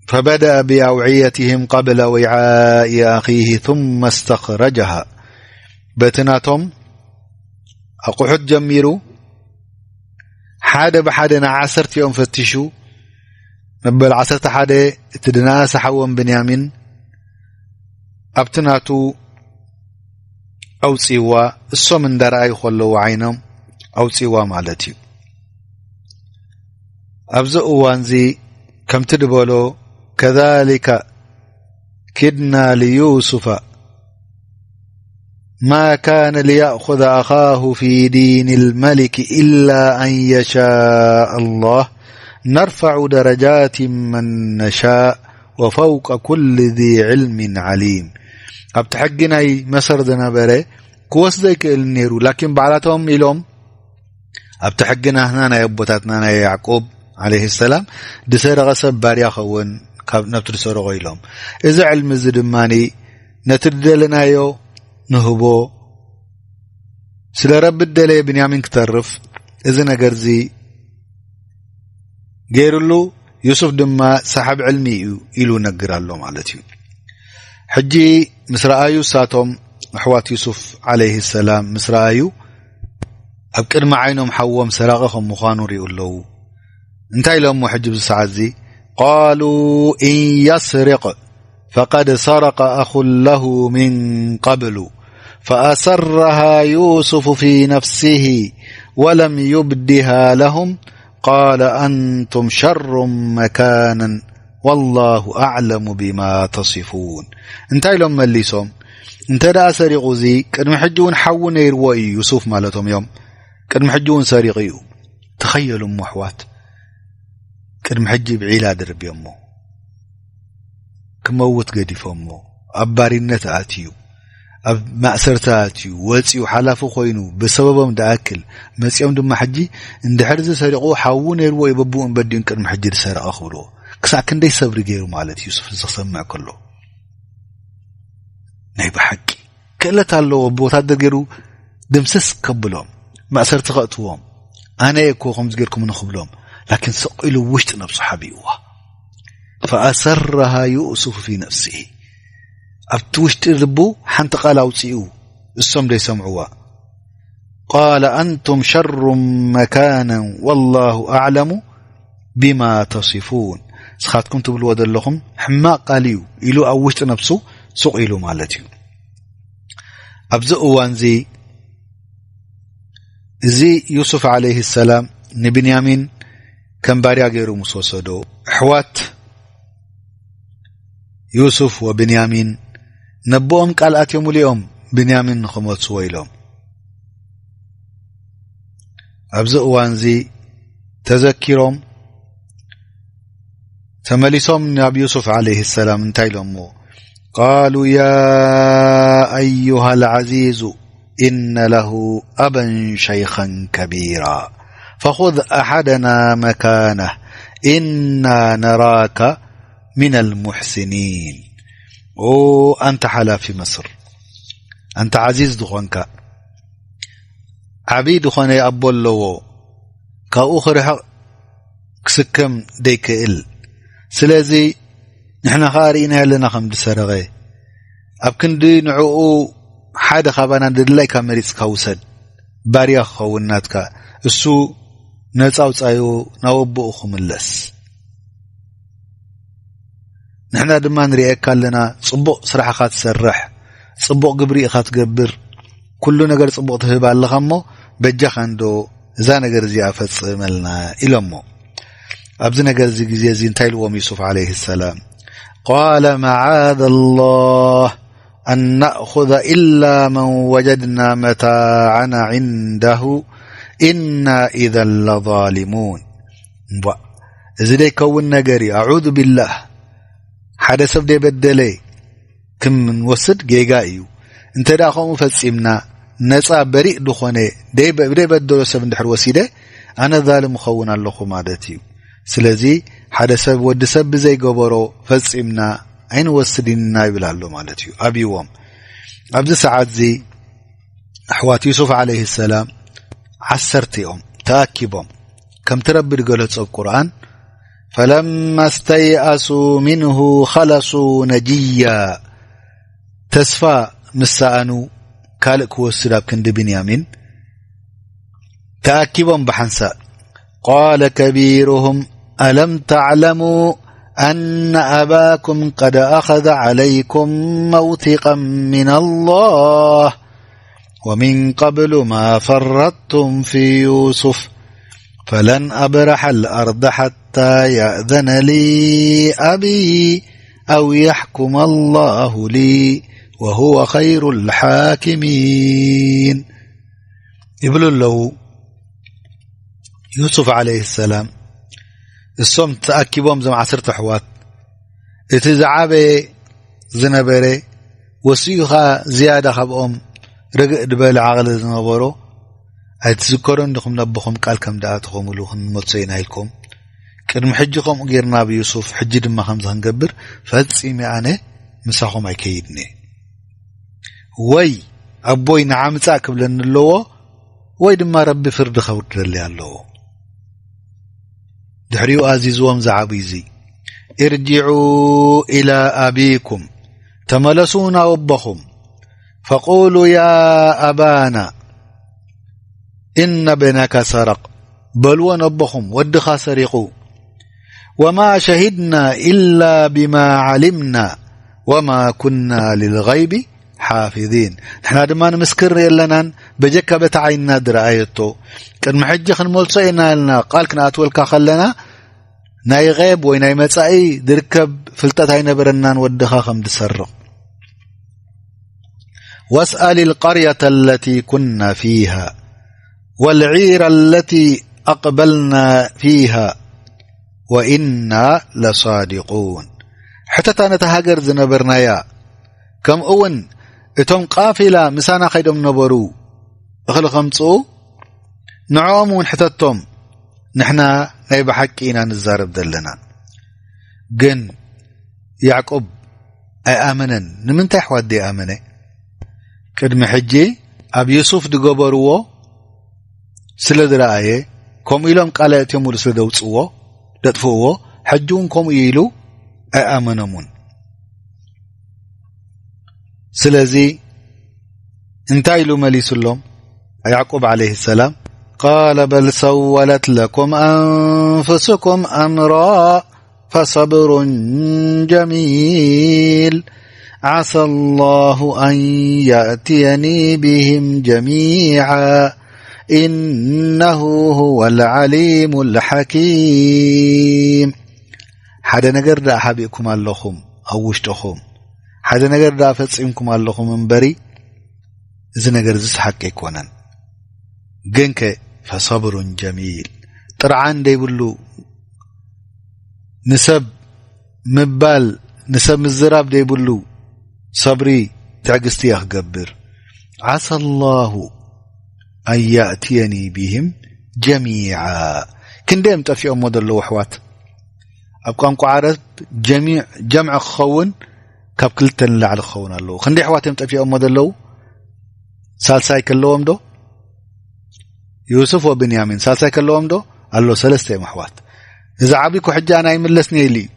ፈበደአ ቢኣውዕየትህም ቀብለ ዊዓኢ ኣኺሂ ثመ እስተኽረጀሃ። በቲ ናቶም ኣቑሑት ጀሚሩ፣ ሓደ ብሓደ ንዓሰርቲኦም ፈቲሹ፣ መበል ዓሰርተ ሓደ እቲ ድነኣሰ ሓዎም ብንያሚን ኣብቲ ናቱ ኣውጺዋ፣ እሶም እንዳረኣዩ ከለዉ ዓይኖም ኣውጺዋ ማለት እዩ። ኣብዚ እዋንዚ ከምቲ ድበሎ፣ ከዛሊከ ኪድና ልዩሱፈ ማ ካነ ልያእኹዘ ኣኻሁ ፊ ዲን ልመሊክ ኢላ ኣን የሻእ ኣላህ ነርፈዑ ደረጃት መን ነሻእ ወፈውቀ ኩል ዚ ዕልሚን ዓሊም። ኣብቲ ሕጊ ናይ መሰር ዝነበረ ክወስዶ ኣይክእልን ነይሩ። ላኪን ባዕላቶም ኢሎም፣ ኣብቲ ሕጊ ናህና ናይ ኣቦታትና ናይ ያዕቁብ ዓለይሂ ሰላም፣ ድሰረቐ ሰብ ባርያ ኸውን ካብ ነብቲ ድሰረቖ ኢሎም። እዚ ዕልሚ እዚ ድማ ነቲ ድደለናዮ ንህቦ፣ ስለ ረቢ ደለየ ብንያሚን ክተርፍ፣ እዚ ነገር እዚ ገይሩሉ፣ ዩሱፍ ድማ ሳሕብ ዕልሚ እዩ ኢሉ ነግር ኣሎ ማለት እዩ። ሕጂ ምስ ረኣዩ፣ እሳቶም ኣሕዋት ዩሱፍ ዓለይሂ ሰላም ምስ ረኣዩ፣ ኣብ ቅድሚ ዓይኖም ሓዎም ሰራቒ ከም ምዃኑ ሪኡ ኣለዉ። እንታይ ኢሎሞ ሕጂ ብዚ ሰዓት እዚ? ቃሉ ኢን የስሪቕ ፈቀድ ሰረቀ ኣኹን ለሁ ሚን ቀብሉ ፈኣሰረሃ ዩሱፍ ፊ ነፍሲሂ ወለም ዩብዲሃ ለሁም ቃለ ኣንቱም ሸሩን መካነን ወላሁ ኣዕለሙ ቢማ ተሲፉን። እንታይ ኢሎም መሊሶም? እንተ ደኣ ሰሪቑ፣ እዚ ቅድሚ ሕጂ እውን ሓዉ ነይርዎ እዩ፣ ዩሱፍ ማለቶም እዮም። ቅድሚ ሕጂ እውን ሰሪቑ እዩ። ተኸየሉ እሞ ኣሕዋት፣ ቅድሚ ሕጂ ብዒላ ድርብዮሞ፣ ክመውት ገዲፎሞ፣ ኣብ ባሪነት ኣትዩ፣ ኣብ ማእሰርቲ ኣትዩ፣ ወጺኡ ሓላፊ ኮይኑ፣ ብሰበቦም ደኣክል መጺኦም ድማ ሕጂ እንድሕር እዚ ሰሪቑ ሓዉ ነይርዎ እዩ፣ በብኡ እምበዲኡን ቅድሚ ሕጂ ዝሰረቐ ክብልዎ። ክሳዕ ክንደይ ሰብሪ ገይሩ ማለት እዩ፣ ዩሱፍ እዚ ክሰምዕ ከሎ። ናይ ብሓቂ ክእለት ኣለዎ፣ ብወታደር ገይሩ ድምስስ ከብሎም፣ ማእሰርቲ ከእትዎም፣ ኣነ እኮ ከምዚ ጌርኩም ንኽብሎም፣ ላኪን ሰቕ ኢሉ ውሽጢ ነብሱ ሓቢእዋ። ፈኣሰረሃ ዩሱፍ ፊ ነፍሲሂ፣ ኣብቲ ውሽጢ ልቡ ሓንቲ ቃል ኣውፂኡ፣ እሶም ደይሰምዕዋ። ቃለ ኣንቱም ሸሩን መካነን ወላሁ ኣዕለሙ ቢማ ተሲፉን፣ ንስኻትኩም ትብልዎ ዘለኹም ሕማቕ ቃል እዩ ኢሉ ኣብ ውሽጢ ነብሱ ሱቕ ኢሉ ማለት እዩ። ኣብዚ እዋንዚ እዚ ዩሱፍ ዓለይሂ ሰላም ንብንያሚን ከም ባርያ ገይሩ ምስ ወሰዶ፣ ኣሕዋት ዩሱፍ ወብንያሚን ነቦኦም ቃል ኣትዮምሉ እዮም ብንያሚን ንኽመልስዎ ኢሎም። ኣብዚ እዋንዚ ተዘኪሮም ተመሊሶም ናብ ዩሱፍ ዓለይሂ ሰላም እንታይ ኢሎሞ? ቃሉ ያ ኣዩሃ ልዓዚዙ ኢነ ለሁ ኣበን ሸይኸን ከቢራ ፈኹዝ ኣሓደና መካነህ ኢና ነራከ ሚነል ሙሕሲኒን። ኦ ኣንታ ሓላፊ መስር፣ ኣንታ ዓዚዝ ዝኾንካ፣ ዓብዪ ዝኾነ ኣቦ ኣለዎ፣ ካብኡ ክርሕቕ ክስከም ደይክእል። ስለዚ ንሕና ኸኣ ርኢናዮ ኣለና ከም ዝሰረቐ። ኣብ ክንዲ ንዕኡ ሓደ ካባና ድድላይካ መሪጽካ ውሰድ። ባርያ ክኸውን ናትካ፣ እሱ ነጻ ኣውጻዩ ናብ ኣቦኡ ክምለስ። ንሕና ድማ ንርእየካ ኣለና፣ ጽቡቕ ስራሕ ኢኻ ትሰርሕ፣ ጽቡቕ ግብሪ ኢኻ ትገብር፣ ኩሉ ነገር ጽቡቕ ትህብ ኣለኻ እሞ በጃኻ እንዶ እዛ ነገር እዚኣ ፈጽመልና ኢሎሞ። ኣብዚ ነገር እዚ ግዜ እዚ እንታይ ኢልዎም ዩሱፍ ዓለይሂ ሰላም? ቃለ መዓዘ ላህ ኣን ናእኹዘ ኢላ መን ወጀድና መታዓና ዒንደሁ ኢና ኢዘን ለዛሊሙን። እምቧእ፣ እዚ ደይከውን ነገር እዩ። ኣዑዙ ቢላህ። ሓደ ሰብ ደይበደለ ክንወስድ ጌጋ እዩ። እንተ ደኣ ከምኡ ፈጺምና፣ ነጻ በሪእ ዝኾነ ደይ-፣ ደይበደሎ ሰብ እንድሕር ወሲደ፣ ኣነ ዛልም እኸውን ኣለኹ ማለት እዩ። ስለዚ ሓደ ሰብ፣ ወዲ ሰብ ብዘይገበሮ ፈጺምና ኣይንወስድን ኢና ይብል ኣሎ ማለት እዩ። ኣብይዎም። ኣብዚ ሰዓት እዚ ኣሕዋት ዩሱፍ ዓለይሂ ሰላም ዓሰርተ እዮም ተኣኪቦም። ከምቲ ረቢ ዝገለጾ ኣብ ቁርኣን፣ ፈለማ እስተይኣሱ ሚንሁ ኸለሱ ነጅያ፣ ተስፋ ምስ ሰኣኑ፣ ካልእ ክወስድ ኣብ ክንዲ ብንያሚን ተኣኪቦም ብሓንሳእ። ቃለ ከቢሩሁም ኣለም ተዕለሙ ኣነ ኣባኩም ቀድ ኣኸዘ ዓለይኩም መውቲቀን ሚን ኣላህ ወሚን ቀብሉ ማ ፈረጥቱም ፊ ዩሱፍ ፈለን ኣብረሐ ልኣርض ሓታ የእዘነ ሊ ኣቢ ኣው የሕኩመ ኣላሁ ሊ ወሁወ ኸይሩ ልሓኪሚን ይብሉ ኣለዉ። ዩሱፍ ዓለይሂ ሰላም እሶም ተኣኪቦም፣ እዞም ዓሰርተ ኣሕዋት፣ እቲ ዝዓበየ ዝነበረ፣ ወሲኡ ኸኣ ዝያዳ ካብኦም ርግእ ዝበለ ዓቕሊ ዝነበሮ፣ ኣይትዝከሩን ዲኹም ነቦኹም ቃል ከም ዝኣተኹምሉ ክንመልሶ ኢና ኢልኩም? ቅድሚ ሕጂ ከምኡ ጌርና ብዩሱፍ፣ ሕጂ ድማ ከምዚ ክንገብር፣ ፈጺመ ኣነ ምሳኹም ኣይከይድን እየ። ወይ ኣቦይ ንዓ ምጻእ ክብለኒ ኣለዎ፣ ወይ ድማ ረቢ ፍርዲ ከውርደለይ ኣለዎ። ድሕሪኡ ኣዚዝዎም ዝዓብዩ እዚ፣ እርጅዑ ኢላ ኣቢኩም፣ ተመለሱ ናብ ኣቦኹም፣ ፈቁሉ ያ ኣባና እነ ብነከ ሰረቕ፣ በልዎ ነቦኹም፣ ወድኻ ሰሪቑ። ወማ ሸሂድና ኢላ ብማ ዓሊምና ወማ ኩና ልልገይቢ ሓፊዚን። ንሕና ድማ ንምስክር የለናን፣ በጀካ በታ ዓይንና ዝረኣየቶ። ቅድሚ ሕጂ ክንመልሶ ኢና ኢልና ቃል ክንኣትወልካ ከለና፣ ናይ ጌብ ወይ ናይ መጻኢ ዝርከብ ፍልጠት ኣይነበረናን፣ ወድኻ ከም ዝሰርቕ። واسأل القرية التي كنا فيها والعير التي أقبلنا فيها وإنا لصادقون. ሕተታ ነታ ሃገር ዝነበርናያ፣ ከምኡ እውን እቶም ቃፊላ ምሳና ከይዶም ነበሩ እኽሊ ከምጽኡ፣ ንዕኦም እውን ሕተቶም፣ ንሕና ናይ ብሓቂ ኢና ንዛረብ ዘለና። ግን ያዕቆብ ኣይኣመነን። ንምንታይ ኣሕዋት ደይኣመነ? ቅድሚ ሕጂ ኣብ ዩሱፍ ዝገበርዎ ስለ ዝረኣየ፣ ከምኡ ኢሎም ቃል ኣእትዮምሉ ስለ ዘውጽእዎ፣ ዘጥፍእዎ፣ ሕጂ እውን ከምኡ ኢሉ ኣይኣመኖምን። ስለዚ እንታይ ኢሉ መሊሱሎም ያዕቁብ ዓለይሂ ሰላም? ቃለ በል ሰወለት ለኩም ኣንፍሱኩም ኣምራ ፈሰብሩን ጀሚል ዓሳ ላሁ ኣን የእትየኒ ብሂም ጀሚዓ ኢነሁ ሁወ ልዓሊሙ ልሓኪም። ሓደ ነገር ደኣ ሓቢእኩም ኣለኹም ኣብ ውሽጥኹም፣ ሓደ ነገር ደኣ ፈጺምኩም ኣለኹም እምበሪ፣ እዚ ነገር እዚ ሓቂ ኣይኮነን። ግንከ ፈሰብሩን ጀሚል፣ ጥርዓን ደይብሉ፣ ንሰብ ምባል፣ ንሰብ ምዝራብ ደይብሉ ሰብሪ፣ ትዕግስቲ እየ ክገብር። ዓሳ ላሁ ኣን የእትየኒ ብሂም ጀሚዓ። ክንደይ እዮም ጠፊኦሞ ዘለዉ ኣሕዋት? ኣብ ቋንቋ ዓረብ ጀሚዕ፣ ጀምዒ ክኸውን ካብ ክልተ ንላዕሊ ክኸውን ኣለዎ። ክንደይ ኣሕዋት እዮም ጠፊኦሞ ዘለዉ? ሳልሳይ ከለዎም ዶ? ዩሱፍ ወብንያሚን ሳልሳይ ከለዎም ዶ? ኣሎ፣ ሰለስተ እዮም ኣሕዋት። እዚ ዓብይ ኩሕጃ ናይ ምለስኒ ኢሉ እዩ።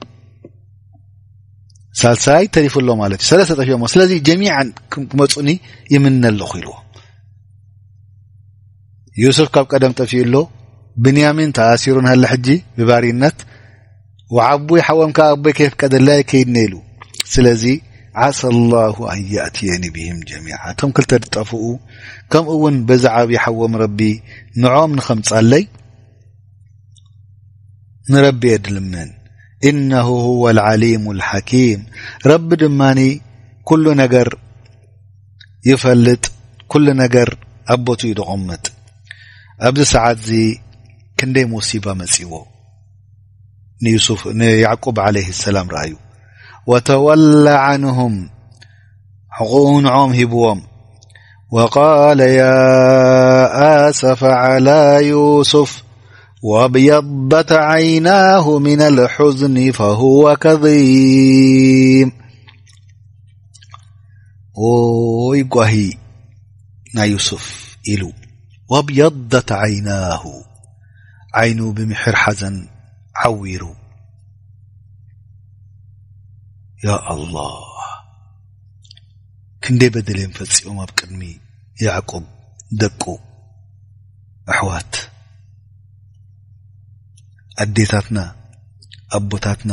ሳልሳይ ተሪፉ ኣሎ ማለት እዩ። ሰለስተ ጠፊኦሞ። ስለዚ ጀሚዓን ክመፁኒ ይምነ ኣለኹ ኢልዎ። ዩሱፍ ካብ ቀደም ጠፊኡ ኣሎ። ብንያሚን ተኣሲሩ ንሃለ ሕጂ ብባሪነት። ወዓቡይ ሓዎም ከኣ ኣቦይ ከየፍቀደላ ኣይከይድን ኢሉ። ስለዚ ዓሳ ላሁ ኣን የእትየኒ ብሂም ጀሚዓ። እቶም ክልተ ዝጠፍኡ፣ ከምኡ እውን በዚ ዓብዪ ሓዎም ረቢ ንዖም ንኸምጻለይ ንረቢ እየ ድልምን። ኢነሁ ሁወ ልዓሊሙ ልሓኪም። ረቢ ድማኒ ኩሉ ነገር ይፈልጥ፣ ኩሉ ነገር ኣብ ቦትኡ እዩ ዝቕምጥ። ኣብዚ ሰዓት እዚ ክንደይ ሙሲባ መጺዎ። ንዩሱፍ ንያዕቁብ ዓለይሂ ሰላም ረኣዩ። ወተወለ ዓንሁም፣ ሕቑኡ ንዖም ሂብዎም። ወቃለ ያ ኣሰፈ ዓላ ዩሱፍ ወብየደት ዓይናሁ ሚነል ሑዝኒ ፈሁወ ከዚም። ኦይ ጓሂ ናይ ዩሱፍ ኢሉ። ወብየደት ዓይናሁ፣ ዓይኑ ብምሕር ሓዘን ዓዊሩ። ያ ኣላህ፣ ክንደይ በደል እዮም ፈጺሞም ኣብ ቅድሚ ያዕቁብ ደቁ። ኣሕዋት፣ ኣዴታትና፣ ኣቦታትና፣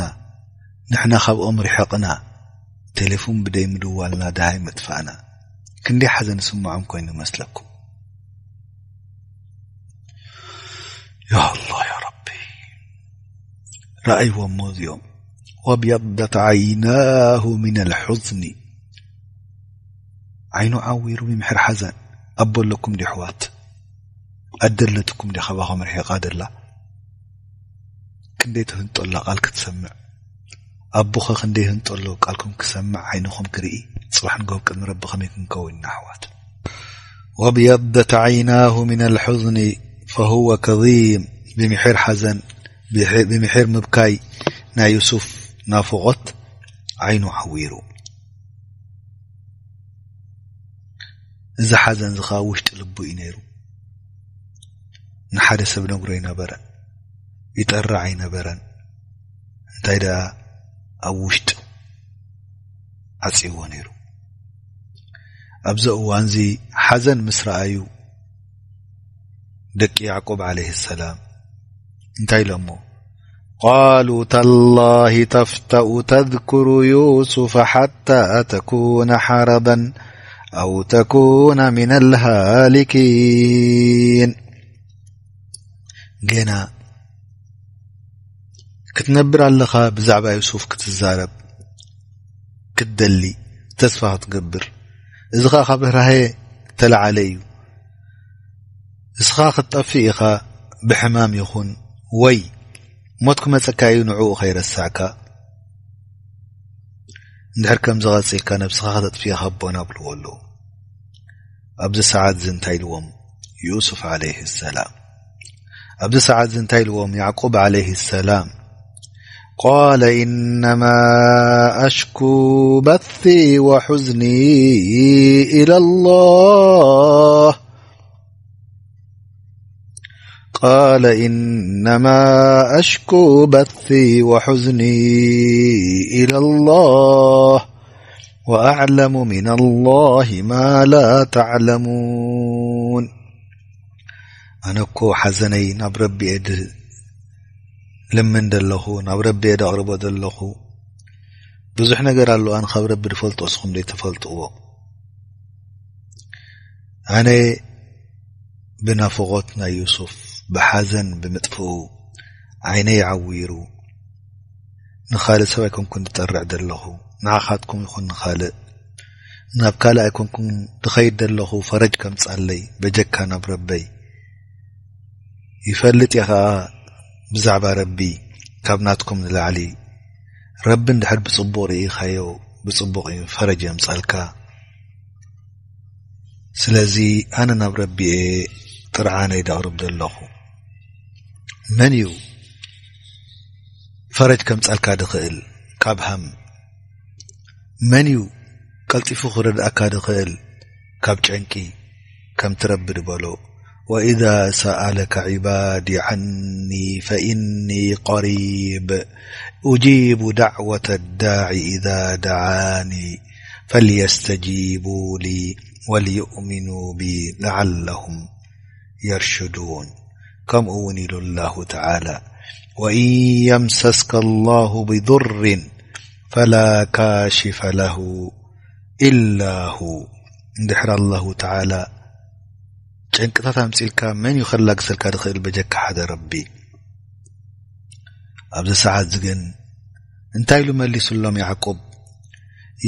ንሕና ካብኦም ርሕቕና፣ ቴሌፎን ብደይ ምድዋልና፣ ደሃይ ምጥፋእና፣ ክንደይ ሓዘን ዝስምዖም ኮይኑ ይመስለኩም? ያ ኣላህ፣ ያ ረቢ፣ ረኣይዎም እሞ እዚኦም። ወብየደት ዓይናሁ ሚነል ሑዝኒ፣ ዓይኑ ዓዊሩ ብምሕር ሓዘን። ኣቦ ኣለኩም ዲ ኣሕዋት? ኣደ ኣለትኩም ዲ ካባኹም ርሒቓ ደላ? ክንደይ ትህንጦላ ቃል ክትሰምዕ። ኣቦኸ ክንደይ ህንጦሎ ቃልኩም ክሰምዕ ዓይንኹም ክርኢ። ጽባሕ ንግሆ ቅድሚ ረቢ ከመይ ክንከውን ኢና ኣሕዋት? ወብየደት ዓይናሁ ሚነል ሑዝኒ ፈሁወ ከዚም። ብምሒር ሓዘን፣ ብምሒር ምብካይ ናይ ዩሱፍ ናፍቖት ዓይኑ ዓዊሩ። እዚ ሓዘን እዚ ኸኣ ውሽጢ ልቡ እዩ ነይሩ። ንሓደ ሰብ ነግሮ ኣይነበረን፣ ይጠርዕ ኣይነበረን። እንታይ ደኣ ኣብ ውሽጢ ዓጽይዎ ነይሩ። ኣብዚ እዋንዚ ሓዘን ምስ ረኣዩ ደቂ ያዕቁብ ዓለይሂ ሰላም እንታይ ኢሎሞ? ቃሉ ተላሂ ተፍተኡ ተዝኩሩ ዩሱፈ ሓታ ተኩነ ሓረደን ኣው ተኩነ ሚነል ሃሊኪን። ገና ክትነብር ኣለኻ ብዛዕባ ዩሱፍ ክትዛረብ ክትደሊ ተስፋ ክትገብር። እዚ ኸኣ ካብ ርህራሄ ተለዓለ እዩ። እስኻ ክትጠፍእ ኢኻ ብሕማም ይኹን ወይ ሞት ክመጸካ እዩ ንዕኡ ከይረሳዕካ። እንድሕር ከምዚ ቀጺልካ ነብስኻ ከተጥፍእ ኢኻ ኣቦና ብልዎ ኣለዉ። ኣብዚ ሰዓት እዚ እንታይ ኢልዎም ዩሱፍ ዓለይሂ ሰላም? ኣብዚ ሰዓት እዚ እንታይ ኢልዎም ያዕቁብ ዓለይሂ ሰላም? ቃለ ኢነማ ኣሽኩ በሲ ወሑዝኒ ኢለላህ። ቃለ ኢነማ ኣሽኩ በሲ ወሑዝኒ ኢለላህ ወኣዕለሙ ሚነላሂ ማ ላ ተዕለሙን። ኣነ እኮ ሓዘነይ ናብ ረቢ እየ ድልምን ዘለኹ፣ ናብ ረቢ እየ ደቕርቦ ዘለኹ። ብዙሕ ነገር ኣሎ ኣነ ካብ ረቢ ድፈልጦ እስኹም ዘይትፈልጥዎ። ኣነ ብናፍቖት ናይ ዩሱፍ ብሓዘን ብምጥፍኡ ዓይነይ ዓዊሩ ንኻልእ ሰብ ኣይኮንኩን ዝጠርዕ ዘለኹ፣ ንዓኻትኩም ይኹን ንኻልእ ናብ ካልእ ኣይኮንኩን ዝኸይድ ዘለኹ። ፈረጅ ከምጻለይ በጀካ ናብ ረበይ። ይፈልጥ እየ ኸኣ ብዛዕባ ረቢ ካብ ናትኩም ንላዕሊ። ረቢ እንድሕር ብጽቡቕ ርኢኻዮ ብጽቡቕ እዩ ፈረጅ የምጻልካ። ስለዚ ኣነ ናብ ረቢ እየ ጥርዓነይ ደቕርብ ዘለኹ። መን እዩ ፈረጅ ከምጻልካ ድኽእል ካብ ሃም? መን እዩ ቀልጢፉ ክረድኣካ ድኽእል ካብ ጨንቂ? ከምቲ ረቢ ዝበሎ، وإذا سألك عبادي عني فإني قريب أجيب دعوة الداع إذا دعاني فليستجيبوا لي وليؤمنوا بي لعلهم يرشدون. ከምኡ እውን ኢሉ ኣላሁ ተዓላ፣ وإن يمسسك الله بضر فلا كاشف له إلا هو። እንድሕር ኣላሁ ተዓላ ጨንቅታት ኣምፂልካ፣ መን እዩ ከላግሰልካ ዝኽእል በጀካ ሓደ ረቢ? ኣብዚ ሰዓት እዚ ግን እንታይ ኢሉ መሊሱሎም ያዕቁብ?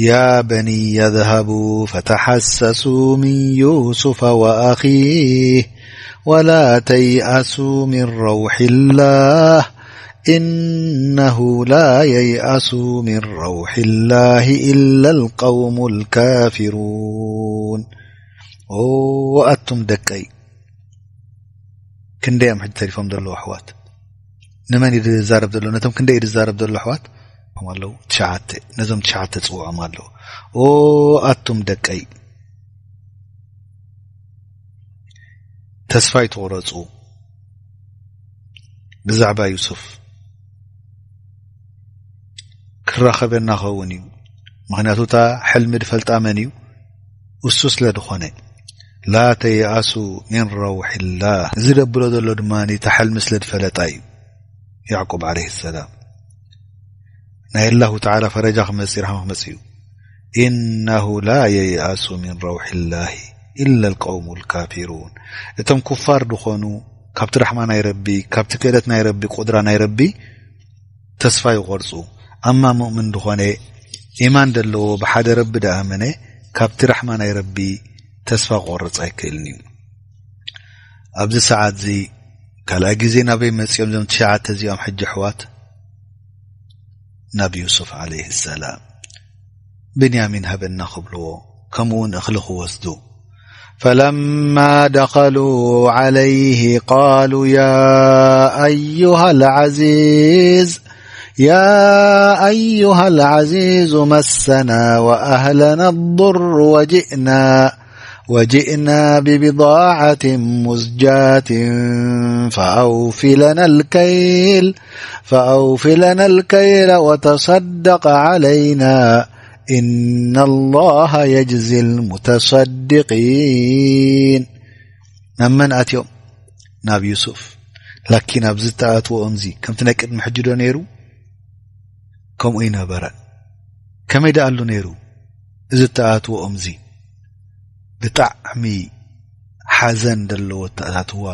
يا بني اذهبوا فتحسسوا من يوسف وأخيه ولا تيأسوا من روح الله إنه لا ييأس من روح الله إلا القوم الكافرون. ኦ ኣቱም ደቀይ፣ ክንደይ እዮም ሕጂ ተሪፎም ዘለዉ ኣሕዋት? ንመን እዩ ዝዛረብ ዘሎ? ነቶም ክንደይ እዩ ዝዛረብ ዘሎ ኣሕዋት? ኣለዉ ትሽዓተ፣ ነዞም ትሽዓተ ጽውዖም ኣለዉ። ኦ ኣቱም ደቀይ፣ ተስፋ ኣይትቑረጹ ብዛዕባ ዩሱፍ። ክራኸበና ኸውን እዩ። ምኽንያቱ እታ ሕልሚ ድፈልጣ መን እዩ? እሱ ስለ ዝኾነ። لا تيأسوا من روح الله። እዚ ደብሎ ዘሎ ድማ እታ ሕልሚ ስለ ድፈለጣ እዩ። ያዕቁብ ዓለይሂ ሰላም ናይ ኣላሁ ተዓላ ፈረጃ ክመጽእ፣ ራሕማ ክመጽእ እዩ። إنه لا ييأس من روح الله إلا القوم الكافرون። እቶም ኩፋር ድኾኑ ካብቲ ራሕማ ናይ ረቢ፣ ካብቲ ክእለት ናይ ረቢ፣ ቁድራ ናይ ረቢ ተስፋ ይቖርጹ። ኣማ ሙእምን ድኾነ፣ ኢማን ደለዎ፣ ብሓደ ረቢ ደኣመነ፣ ካብቲ ራሕማ ናይ ረቢ ተስፋ ክቖርጽ ኣይክእልን እዩ። ኣብዚ ሰዓት እዚ ካልኣይ ግዜ ናበይ መጺኦም እዞም ትሽዓተ እዚኦም ሕጂ ኣሕዋት? ናብ ዩሱፍ ዓለይሂ ሰላም። ብንያሚን ሃበና ክብልዎ፣ ከምኡ እውን እኽሊ ክወስዱ። فلما دخلوا عليه قالوا يا أيها العزيز، يا أيها العزيز مسنا وأهلنا الضر وجئنا، وجئنا ببضاعة مزجاة فأوف لنا الكيل، فأوف لنا الكيل وتصدق علينا إن الله يجزي المتصدقين. ናብ መን ኣትዮም? ናብ ዩሱፍ። ላኪን ኣብዚ እተኣትዎኦም እዚ ከምቲ ናይ ቅድሚ ሕጂ ዶ ነይሩ? ከምኡ ይነበረ። ከመይ ደኣ ኣሉ ነይሩ እዚ እተኣትዎኦም እዚ? ብጣዕሚ ሓዘን ዘለዎ እተኣታትዋ፣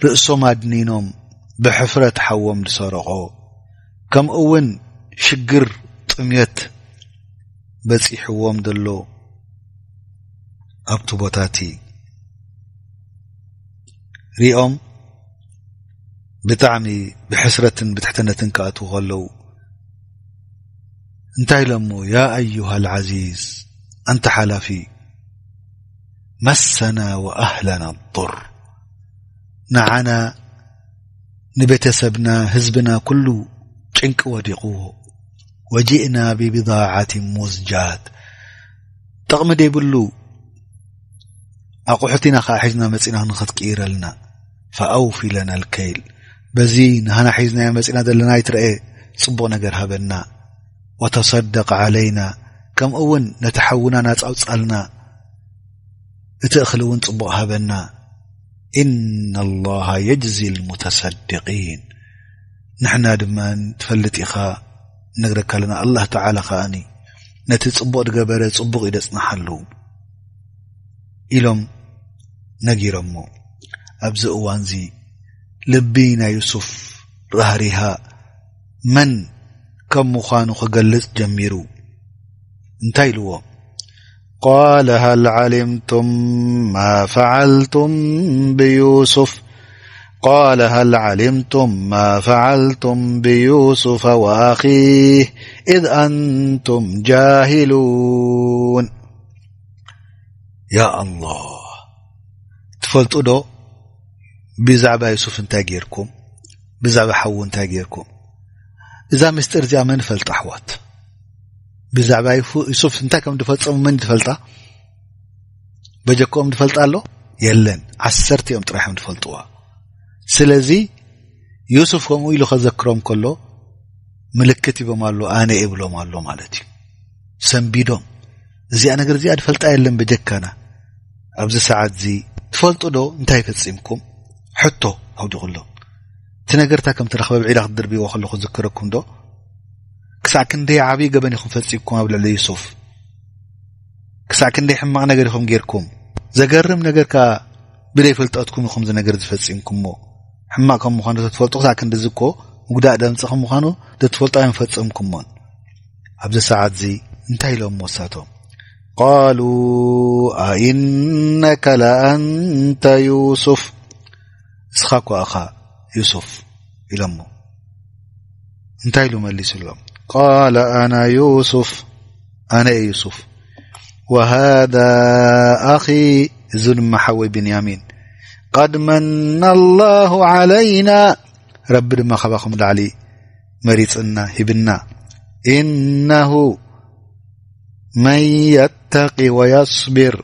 ርእሶም ኣድኒኖም ብሕፍረት ሓዎም ዝሰረቖ፣ ከምኡ እውን ሽግር ጥምየት በጺሕዎም ዘሎ ኣብቲ ቦታ እቲ ሪኦም ብጣዕሚ ብሕስረትን ብትሕትነትን ክኣትዉ ከለዉ እንታይ ኢሎሞ? ያ ኣዩሃ ልዓዚዝ፣ ኣንታ ሓላፊ፣ መሰና ወኣህለና ضር፣ ንዓና ንቤተሰብና ህዝብና ኩሉ ጭንቂ ወዲቕዎ። ወጂእና ብብضዓት ሙዝጃት፣ ጥቕሚ ዘይብሉ ኣቑሑት ኢና ኸዓ ሒዝና መጺና ንኽትቅይረልና። ፈኣውፊ ለና ልከይል፣ በዚ ንሃና ሒዝናዮ መጺና ዘለና ኣይትረኤ፣ ጽቡቕ ነገር ሃበና። ወተሰደቕ ዓለይና፣ ከምኡ እውን ነቲ ሓውና ናጻ ኣውጻልና፣ እቲ እኽሊ እውን ጽቡቕ ሃበና። ኢነ ላሃ የጅዚ ልሙተሰድቂን፣ ንሕና ድማ ትፈልጥ ኢኻ፣ ነግረካ ኣለና። ኣላህ ተዓላ ከኣኒ ነቲ ጽቡቕ ዝገበረ ጽቡቕ እዩ ደጽንሓሉ ኢሎም ነጊሮሞ። ኣብዚ እዋንዚ ልቢ ናይ ዩሱፍ ራህሪሃ መን ከም ምዃኑ ክገልጽ ጀሚሩ። እንታይ ኢልዎ? قال هل علمتم ما فعلتم بيوسف؟ قال هل علمتم ما فعلتم بيوسف وأخيه إذ أنتم جاهلون. ያ ኣላህ፣ ትፈልጡ ዶ ብዛዕባ ዩሱፍ እንታይ ጌርኩም? ብዛዕባ ሓዉ እንታይ ጌርኩም? እዛ ምስጢር እዚኣ መን ይፈልጣ ኣሕዋት? ብዛዕባ ዩፉ-፣ ዩሱፍ እንታይ ከም ዝፈጸሙ መን ዝፈልጣ? በጀክኦም ዝፈልጣ ኣሎ የለን። ዓሰርቲኦም ጥራሕም ዝፈልጥዋ። ስለዚ ዩሱፍ ከምኡ ኢሉ ከዘክሮም ከሎ ምልክት ሂቦም ኣሎ፣ ኣነ እብሎም ኣሎ ማለት እዩ። ሰንቢዶም፣ እዚኣ ነገር እዚኣ ዝፈልጣ የለን በጀካና። ኣብዚ ሰዓት እዚ ትፈልጡ ዶ እንታይ ፈጺምኩም? ሕቶ ኣውዲቑሎም። እቲ ነገርታ ከም ተረኽበ ብዒላ ክትድርብይዎ ከለኹ ዝክረኩም ዶ? ክሳዕ ክንደይ ዓብዪ ገበን ኢኹም ፈጺምኩም ኣብ ልዕሊ ዩሱፍ? ክሳዕ ክንደይ ሕማቕ ነገር ኢኹም ጌርኩም? ዘገርም ነገር ከኣ ብደይ ፍልጠትኩም ኢኹም እዚ ነገር ዝፈጺምኩሞ። ሕማቕ ከም ምዃኑ ተትፈልጡ ክሳዕ ክንድዚ እኮ ምጉዳእ ደምጺ ከም ምዃኑ ተትፈልጡ ኣይምፈጸምኩሞን። ኣብዚ ሰዓት እዚ እንታይ ኢሎም ወሳቶም? ቃሉ ኣኢነከ ለኣንተ ዩሱፍ፣ እስኻ እኳ ኢኻ ዩሱፍ ኢሎሞ። እንታይ ኢሉ መሊሱሎም? ቃለ ኣና ዩሱፍ፣ ኣነ እየ ዩሱፍ። ወሃዛ ኣኺ፣ እዚ ድማ ሓወይ ብንያሚን። ቀድ መና ኣላሁ ዓለይና፣ ረቢ ድማ ካባኹም ላዕሊ መሪጽና ሂብና። ኢነሁ መን የተቂ ወየስቢር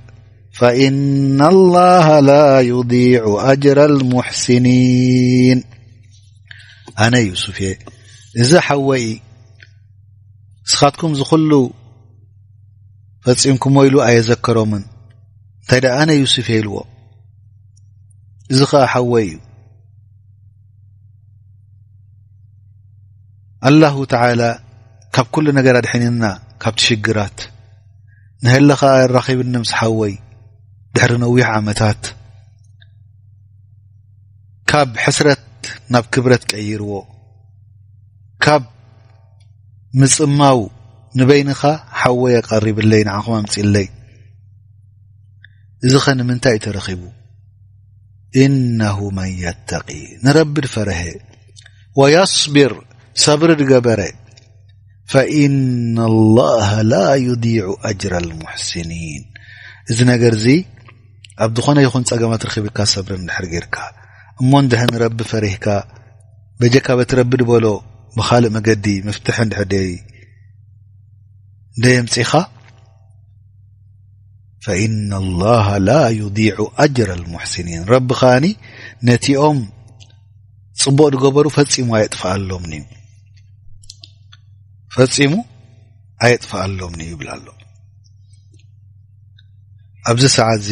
ፈኢነ ኣላሃ ላ ዩዲዑ ኣጅረ ልሙሕሲኒን። ኣነ ዩሱፍ እየ፣ እዚ ሓወይ፣ ንስኻትኩም እዚ ኩሉ ፈጺምኩሞ ኢሉ ኣየዘከሮምን። እንታይ ደኣ ኣነ ዩሱፍ እየ ኢልዎ። እዚ ኸኣ ሓወይ እዩ። ኣላሁ ተዓላ ካብ ኩሉ ነገር ኣድሒንና፣ ካብቲ ሽግራት። ንሀለ ኸኣ ኣራኺብኒ ምስ ሓወይ ድሕሪ ነዊሕ ዓመታት። ካብ ሕስረት ናብ ክብረት ቀይርዎ። ካብ ምጽማው ንበይንኻ ሓወይ ኣቐሪብለይ፣ ንዓኹም ኣምጺእለይ። እዚ ኸ ንምንታይ እዩ ተረኺቡ? ኢነሁ መን የተቂ፣ ንረቢ ድፈረሀ፣ ወየስቢር፣ ሰብሪ ድገበረ፣ ፈኢነ ኣላሃ ላ ዩዲዑ ኣጅረ ልሙሕሲኒን። እዚ ነገር እዚ ኣብ ዝኾነ ይኹን ጸገማት ረኺብካ ሰብሪ እንድሕር ጌርካ፣ እሞ እንድሕር ንረቢ ፈሪህካ፣ በጀካ በቲ ረቢ ድበሎ ብኻልእ መገዲ መፍትሒ እንድሕር ደይ-፣ ደየምጺኻ፣ ፈኢነ ኣላሃ ላ ዩዲዑ ኣጅረ ልሙሕሲኒን። ረቢ ከኣኒ ነቲኦም ጽቡቕ ዝገበሩ ፈጺሙ ኣየጥፍኣሎምን እዩ። ፈጺሙ ኣየጥፍኣሎምን እዩ ይብል ኣሎ። ኣብዚ ሰዓት እዚ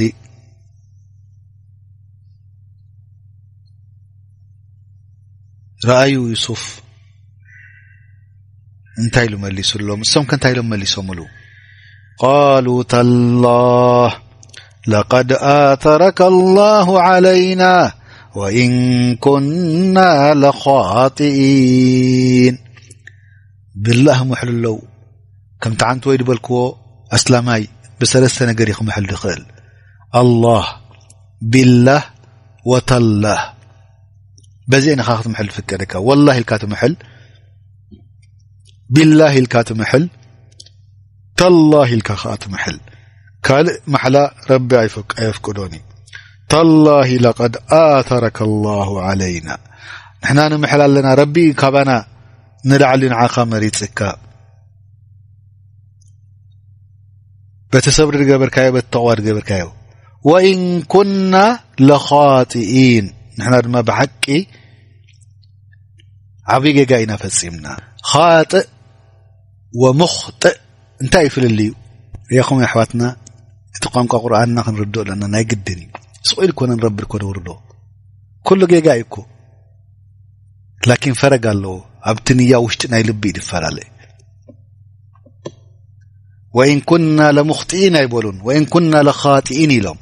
ረኣዩ ዩሱፍ እንታይ ኢሉ መሊሱሎም? እሶም ከ እንታይ ኢሎም መሊሶምሉ? ቃሉ ተላህ ለቀድ ኣተረከ ኣላሁ ዓለይና ወኢን ኩና ለኻጢኢን። ብላህ ምሕሉ ኣለዉ። ከምቲ ዓንቱ ወይ ዝበልክዎ ኣስላማይ ብሰለስተ ነገር እዩ ክምሕል ዝኽእል። ኣላህ፣ ቢላህ፣ ወተላህ። በዚአን ኢኻ ክትምሕል ዝፍቀደካ። ወላህ ኢልካ ትምሕል፣ ቢላህ ኢልካ ትምሕል፣ ተላህ ኢልካ ኸዓ ትምሕል። ካልእ ማሕላ ረቢ ኣይፈቅ-፣ ኣየፍቅዶን እዩ። ተላሂ ለቀድ ኣተረከ ኣላሁ ዓለይና። ንሕና ንምሕል ኣለና፣ ረቢ እዩ ካባና ንላዕሊ ንዓኻ መሪጽካ። በቲ ሰብሪ ዝገበርካዮ፣ በቲ ተቕዋ ዝገበርካዮ። ወኢን ኩና ለኻጢኢን፣ ንሕና ድማ ብሓቂ ዓብዪ ጌጋ ኢና ፈጺምና። ኻጥእ ወሙኽጥእ እንታይ እዩ ፍልልዩ? ርኢኹም ኣሕዋትና፣ እቲ ቋንቋ ቁርኣንና ክንርድኦ ኣለና፣ ናይ ግድን እዩ። ስቕ ኢሉ ኮነ ንረቢ እኮ ነውርዶ። ኩሉ ጌጋ እዩ እኮ። ላኪን ፈረግ ኣለዎ። ኣብቲ ንያ ውሽጢ ናይ ልቢ እዩ ዝፈላለ። ወኢን ኩና ለሙኽጢኢን ኣይበሉን፣ ወኢን ኩና ለኻጢኢን ኢሎም።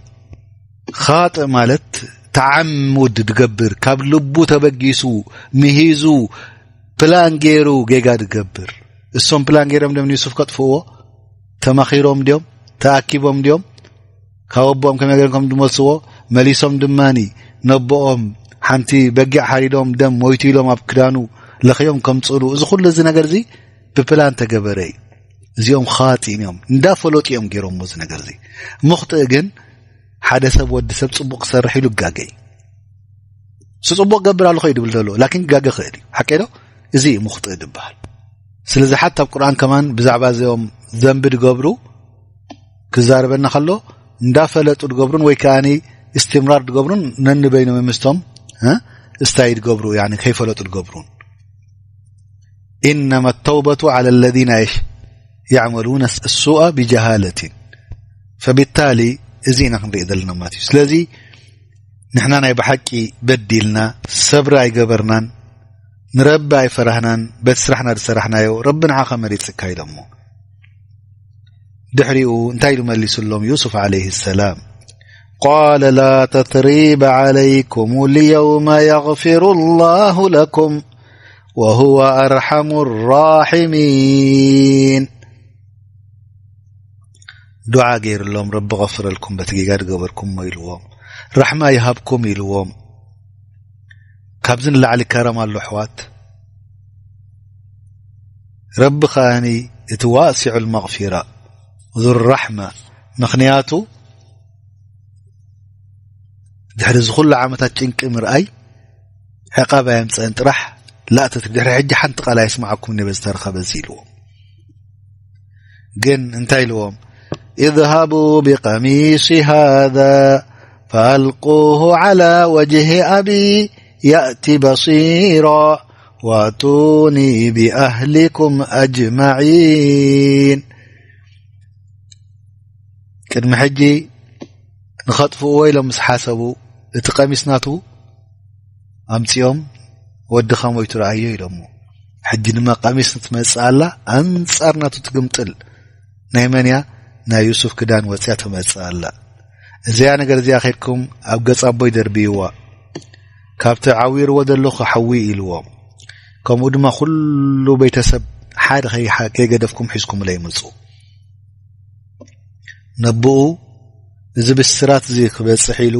ኻጥእ ማለት ተዓሙድ ዝገብር፣ ካብ ልቡ ተበጊሱ፣ ምሂዙ፣ ፕላን ገይሩ ጌጋ ዝገብር። እሶም ፕላን ገይሮም ድዮም ንዩሱፍ ከጥፍእዎ? ተማኺሮም ድዮም? ተኣኪቦም ድዮም? ካብ ኣቦኦም ከመይ ገይሮም ከም ዝመልስዎ መሊሶም ድማኒ ነቦኦም ሓንቲ በጊዕ ሓሪዶም ደም ሞይቱ ኢሎም ኣብ ክዳኑ ለኽዮም ከምጽእሉ። እዚ ኩሉ እዚ ነገር እዚ ብፕላን ተገበረ እዩ። እዚኦም ኻጢኢን እዮም። እንዳፈለጡ እዮም ገይሮምዎ እዚ ነገር እዚ። ሙኽጥእ ግን ሓደ ሰብ፣ ወዲ ሰብ ጽቡቕ ክሰርሕ ኢሉ ይጋገ እዩ። እሱ ጽቡቕ ገብር ኣለኹ እዩ ድብል ዘሎ፣ ላኪን ክጋገ ይኽእል እዩ። ሓቀይ ዶ? እዚ እዩ ሙኽጥእ ድበሃል። ስለዚ ሓታ ኣብ ቁርኣን ከማን ብዛዕባ እዚኦም ዘንቢ ድገብሩ ክዛረበና ከሎ፣ እንዳፈለጡ ድገብሩን ወይ ከኣኒ እስትምራር ድገብሩን ነንበይኖም ምስቶም፣ እ? እስታይ ድገብሩ፣ ያኒ ከይፈለጡ ድገብሩን። إنما التوبة على الذين إيش؟ يعملون السوء بجهالة. فبالتالي እዚ ኢና ክንርኢ ዘለና ማለት እዩ። ስለዚ ንሕና ናይ ብሓቂ በዲልና፣ ሰብሪ ኣይገበርናን፣ ንረቢ ኣይፈራህናን፣ በቲ ስራሕና ዝሰራሕናዮ ረቢ ንዓኻ መሪጽካ ኢሎሞ። ድሕሪኡ እንታይ ኢሉ መሊሱሎም ዩሱፍ ዓለይሂ ሰላም? قال لا تثريب عليكم اليوم يغفر الله لكم وهو أرحم الراحمين. ዱዓ ገይርሎም፣ ረቢ غفرلكم በቲ ጌጋ ዝገበርኩሞ ኢልዎም፣ ራሕማ ይሃብኩም ኢልዎም። ካብዚ ንላዕሊ ከረም ኣሎ ኣሕዋት። ረቢ ከኣኒ እቲ ዋሲዑል መግፊራ ዙ ራሕማ፣ ምኽንያቱ ድሕሪ እዚ ኩሉ ዓመታት ጭንቂ ምርኣይ ዕቃብ ኣየምፀእን ጥራሕ ላእተት ድሕሪ ሕጂ ሓንቲ ቃል ኣይስማዓኩም ነበ ዝተረኸበ እዚ ኢልዎም። ግን እንታይ ኢልዎም? اذهبوا بقميصي هذا فألقوه على وجه أبي يأت بصيرا وأتوني بأهلكم أجمعين. ቅድሚ ሕጂ ንኸጥፍእዎ ኢሎም ምስ ሓሰቡ እቲ ቀሚስ ናቱ ኣምጺኦም ወድኻ ሞይቱ ረኣዮ ኢሎሞ። ሕጂ ድማ ቀሚስ ትመጽእ ኣላ ኣንጻር ናቱ ትግምጥል። ናይ መን እያ? ናይ ዩሱፍ ክዳን ወጽያ ትመጽእ ኣላ። እዚኣ ነገር እዚኣ ኸድኩም ኣብ ገጽ ኣቦይ ደርብይዋ፣ ካብቲ ዓዊርዎ ዘለኹ ሓዊ ኢልዎም። ከምኡ ድማ ኩሉ ቤተሰብ ሓደ ከይሓ- ከይገደፍኩም ሒዝኩምለይ ምጹ። ነብኡ እዚ ብስራት እዚ ክበጽሕ ኢሉ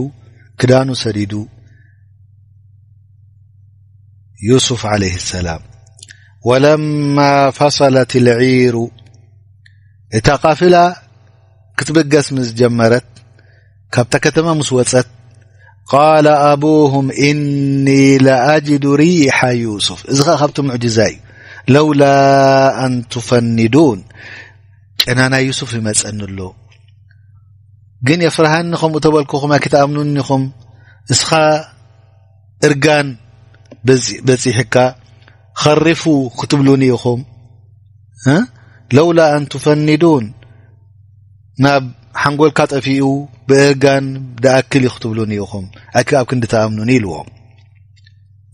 ክዳኑ ሰዲዱ ዩሱፍ ዓለይሂ ሰላም። ወለማ ፈሰለት ልዒሩ፣ እታ ቃፊላ ክትብገስ ምስ ጀመረት፣ ካብታ ከተማ ምስ ወጸት፣ ቃለ ኣቡሁም ኢኒ ለኣጅዱ ሪሓ ዩሱፍ። እዚ ኸዓ ካብቲ ሙዕጅዛ እዩ። ለውላ ኣን ቱፈኒዱን፣ ጨና ናይ ዩሱፍ ይመጸኒ ኣሎ። ግን የፍርሃኒ፣ ከምኡ ተበልኩኹም ኣይክትኣምኑኒ ኢኹም። እስኻ እርጋን በጺ-፣ በጺሕካ ኸሪፉ ክትብሉኒ ኢኹም። እ? ለውላ ኣን ቱፈኒዱን፣ ናብ ሓንጎልካ ጠፊኡ ብእርጋን ደኣክል እዩ ክትብሉኒ ኢኹም። ኣይክ-፣ ኣብ ክንዲ ተኣምኑኒ ኢልዎም።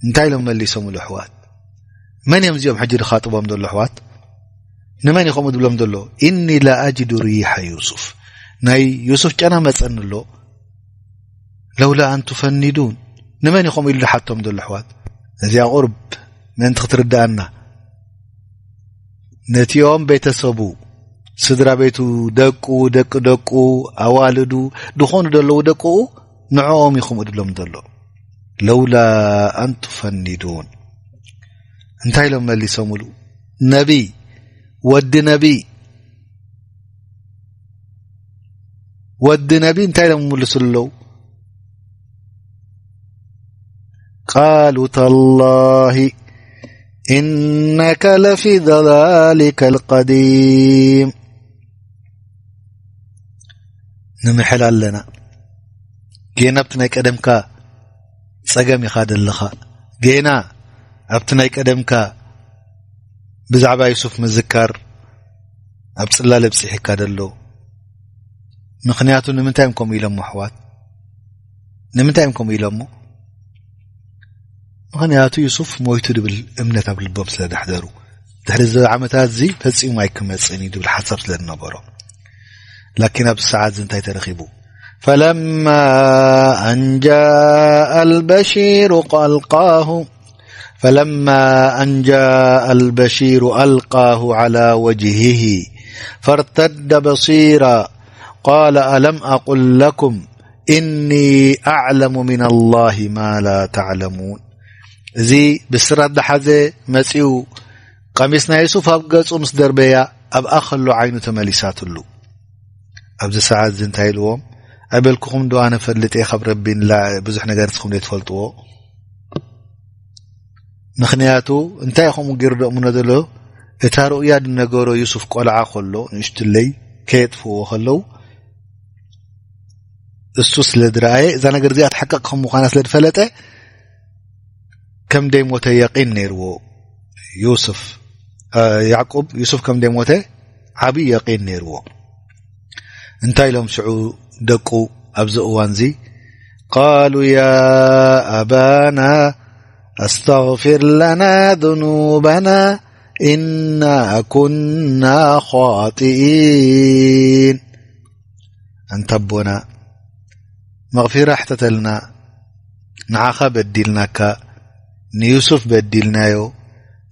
እንታይ ኢሎም መሊሶምሉ ኣሕዋት? መን እዮም እዚኦም ሕጂ ዝኻጥቦም ዘሎ ኣሕዋት? ንመን እዩ ከምኡ ዝብሎም ዘሎ? ኢኒ ላ ኣጅዱ ሪሓ ዩሱፍ፣ ናይ ዩሱፍ ጨና መጸኒ ኣሎ። ለውላ ኣን ቱፈኒዱን፣ ንመን እዩ ከምኡ ኢሉ ዝሓቶም ዘሎ ኣሕዋት? እዚኣ ቁርብ ምእንቲ ክትርድኣና፣ ነቲኦም ቤተሰቡ፣ ስድራ ቤቱ፣ ደቁ፣ ደቂ ደቁ፣ ኣዋልዱ፣ ዝኾኑ ዘለዉ ደቅኡ፣ ንዕኦም እዩ ከምኡ ድብሎም ዘሎ። ለውላ ኣን ቱፈኒዱን። እንታይ ኢሎም መሊሶምሉ? ነቢ፣ ወዲ ነቢ፣ ወዲ ነቢ እንታይ ኢሎም ምልሱ ኣለዉ? ቃሉ ተላሂ ኢነከ ለፊ ضላሊከ ልቀዲም። ንምሕል ኣለና። ጌና ኣብቲ ናይ ቀደምካ ጸገም ኢኻ ደለኻ። ጌና ኣብቲ ናይ ቀደምካ ብዛዕባ ዩሱፍ ምዝካር ኣብ ጽላለ ኣብጺሕካ ደሎ። ምኽንያቱ ንምንታይ እዮም ከምኡ ኢሎሞ ኣሕዋት? ንምንታይ እዮም ከምኡ ኢሎሞ? ምኽንያቱ ዩሱፍ ሞይቱ ድብል እምነት ኣብ ልቦም ስለ ዳሕደሩ፣ ድሕሪ እዚ ዓመታት እዚ ፈጺሙ ኣይክመጽእን እዩ ድብል ሓሳብ ስለ ዝነበሮም። ላኪን ኣብዚ ሰዓት እዚ እንታይ ተረኺቡ? ፈለማ ኣን ጃአ ኣልበሺሩ ኣልቃሁ፣ ፈለማ ኣን ጃአ ኣልበሺሩ ኣልቃሁ ዓላ ወጅሂሂ ፈርተደ በሲራ ቃለ ኣለም ኣቁል ለኩም ኢኒ ኣዕለሙ ሚን ኣላሂ ማ ላ ተዕለሙን። እዚ ብስራት ዝሓዘ መጺኡ፣ ቀሚስ ናይ ዩሱፍ ኣብ ገጹ ምስ ደርበያ፣ ኣብኣ ከሎ ዓይኑ ተመሊሳትሉ። ኣብዚ ሰዓት እዚ እንታይ ኢልዎም? ኣይበልኩኹም ዶ ኣነ ፈልጥ እየ ካብ ረቢ ንላ-፣ ብዙሕ ነገር ንስኹም ዘይትፈልጥዎ? ምኽንያቱ እንታይ ከምኡ ገይሩ ደእምኖ ዘሎ? እታ ሩእያ ድነገሮ ዩሱፍ ቆልዓ ከሎ፣ ንእሽትለይ ከየጥፍዎ ከለዉ፣ እሱ ስለ ዝረኣየ፣ እዛ ነገር እዚኣ ትሓቅቕ ከም ምዃና ስለ ዝፈለጠ፣ ከም ደይሞተ የቂን ነይርዎ። ዩሱፍ፣ እ፣ ያዕቁብ፣ ዩሱፍ ከም ደይሞተ ዓብዪ የቂን ነይርዎ። እንታይ ኢሎም ሽዑ ደቁ ኣብዚ እዋንዚ? قالوا يا أبانا استغفر لنا ذنوبنا إنا كنا خاطئين. ኣንታ ኣቦና፣ መቕፊራ ሕተተልና። ንዓኻ በዲልናካ፣ ንዩሱፍ በዲልናዮ፣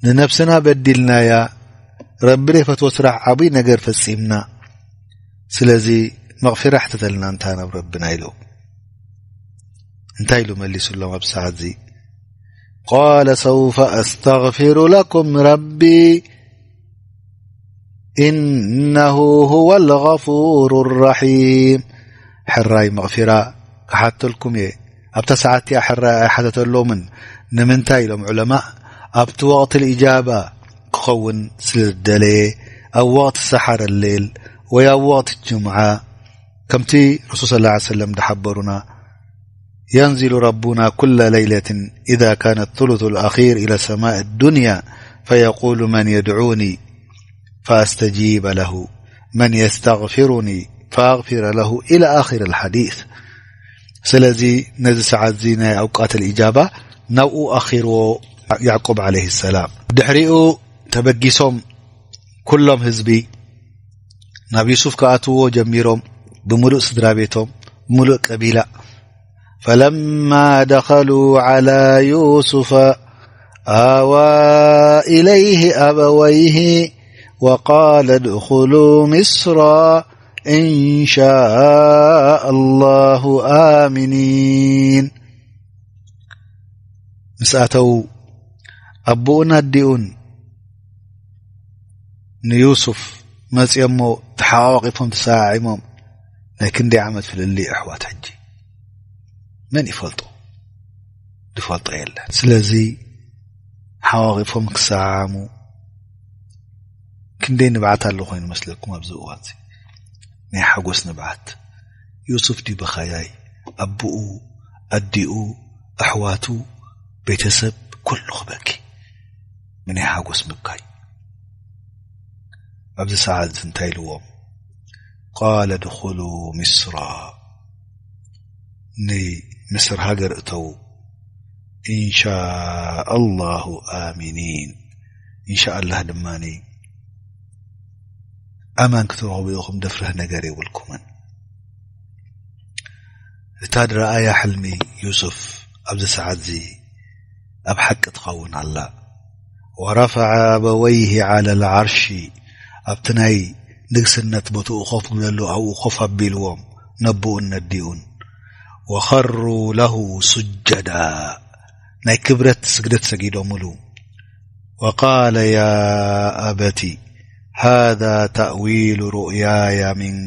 ንነብስና በዲልናያ። ረቢ ዘይፈትዎ ስራሕ ዓብዪ ነገር ፈጺምና። ስለዚ መቕፊራ ሕተተልና እንታ ናብ ረብና ኢሉ። እንታይ ኢሉ መሊሱሎም ኣብ ሰዓት እዚ? قال سوف أستغفر لكم ربي إنه هو الغفور الرحيم. ሕራይ መቕፊራ ክሓተልኩም እየ። ኣብታ ሰዓት እቲኣ ሕራይ ኣይሓተተሎምን። ንምንታይ ኢሎም ዑለማእ? ኣብቲ ወቕቲ ልኢጃባ ክኸውን ስለ ዝደለየ፣ ኣብ ወቕቲ ሰሓር ሌል ወይ ኣብ ወቕቲ ጅምዓ፣ ከምቲ ረሱል ሰለላሁ ዐለይሂ ወሰለም ዝሓበሩና፣ ينزل ربنا كل ليلة إذا كان الثلث الأخير إلى سماء الدنيا فيقول من يدعوني فأستجيب له، من يستغفرني فأغفر له، إلى آخر الحديث. ስለዚ ነዚ ሰዓት እዚ ናይ ኣውቃት ልኢጃባ ናብኡ ኣኺርዎ ያዕቁብ ዓለይሂ ሰላም። ድሕሪኡ ተበጊሶም ኩሎም ህዝቢ ናብ ዩሱፍ ክኣትዎ ጀሚሮም፣ ብምሉእ ስድራ ቤቶም፣ ብምሉእ ቀቢላ። فلما دخلوا على يوسف آوى إليه أبويه وقال ادخلوا مصر إن شاء الله آمنين. ምስ ኣተዉ ኣቦኡን ኣዲኡን ንዩሱፍ መጺኦሞ ተሓቋቒፎም ተሰዓዒሞም። ናይ ክንደይ ዓመት ፍልልይ ኣሕዋት ሕጂ መን ይፈልጦ? ዝፈልጦ የለን። ስለዚ ሓቋቒፎም ክሰዓዓሙ ክንደይ ንብዓት ኣሎ ኮይኑ መስለኩም ኣብዚ እዋን እዚ? ናይ ሓጎስ ንብዓት። ዩሱፍ ድዩ በኻያይ? ኣቦኡ፣ ኣዲኡ፣ ኣሕዋቱ፣ ቤተሰብ፣ ኩሉ ክበኪ። ብናይ ሓጎስ ምብካይ። ኣብዚ ሰዓት እዚ እንታይ ኢልዎም? ቃለ ድኹሉ ሚስራ፣ ንምስር ሃገር እተዉ። ኢንሻኣላሁ ኣሚኒን። ኢንሻኣላህ ድማ ኣማን ክትረኽቡ ኢኹም፣ ደፍርህ ነገር የብልኩምን። እታ ድረኣያ ሕልሚ ዩሱፍ ኣብዚ ሰዓት እዚ ኣብ ሓቂ ትኸውን ኣላ። ወረፈዐ ኣበወይሂ ዓለ ልዓርሺ፣ ኣብቲ ናይ ንግስነት ቦትኡ ኮፍ ክብለሉ ኣብኡ ኮፍ ኣቢልዎም፣ ነቦኡን ነዲኡን። ወኸሩ ለሁ ሱጀዳ፣ ናይ ክብረት ስግደት ሰጊዶምሉ። ወቃለ ያ ኣበቲ ሃዛ ተእዊሉ ሩእያያ ሚን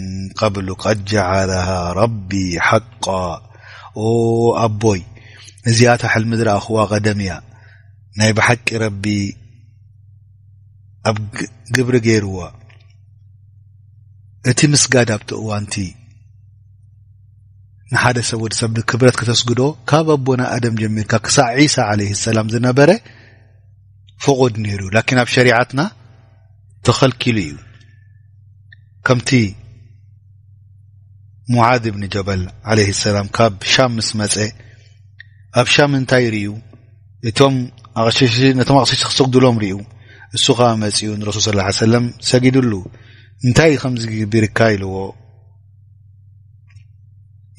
ቀብሉ ቀድ ጀዓለሃ ረቢ ሓቃ። ኦ ኣቦይ፣ እዚኣታ ሕልሚ ዝረኣኽዋ ቀደም እያ፣ ናይ ብሓቂ ረቢ ኣብ ግ-፣ ግብሪ ገይርዋ። እቲ ምስጋድ ኣብቲ እዋንቲ ንሓደ ሰብ፣ ወዲ ሰብ ንክብረት ከተስግዶ፣ ካብ ኣቦና ኣደም ጀሚርካ ክሳዕ ዒሳ ዓለይሂ ሰላም ዝነበረ ፍቑድ ነይሩ። ላኪን ኣብ ሸሪዓትና ተኸልኪሉ እዩ። ከምቲ ሙዓዝ ብን ጀበል ዓለይሂ ሰላም ካብ ሻም ምስ መጸ፣ ኣብ ሻም እንታይ ርእዩ? እቶም ኣቕሽሽቲ፣ ነቶም ኣቕሽሽቲ ክሰግዱሎም ርእዩ። እሱ ኸኣ መጺኡ ንረሱል ሰለላሁ ዐለይሂ ወሰለም ሰጊዱሉ። "እንታይ እዩ ከምዚ ገቢርካ?" ኢልዎ፣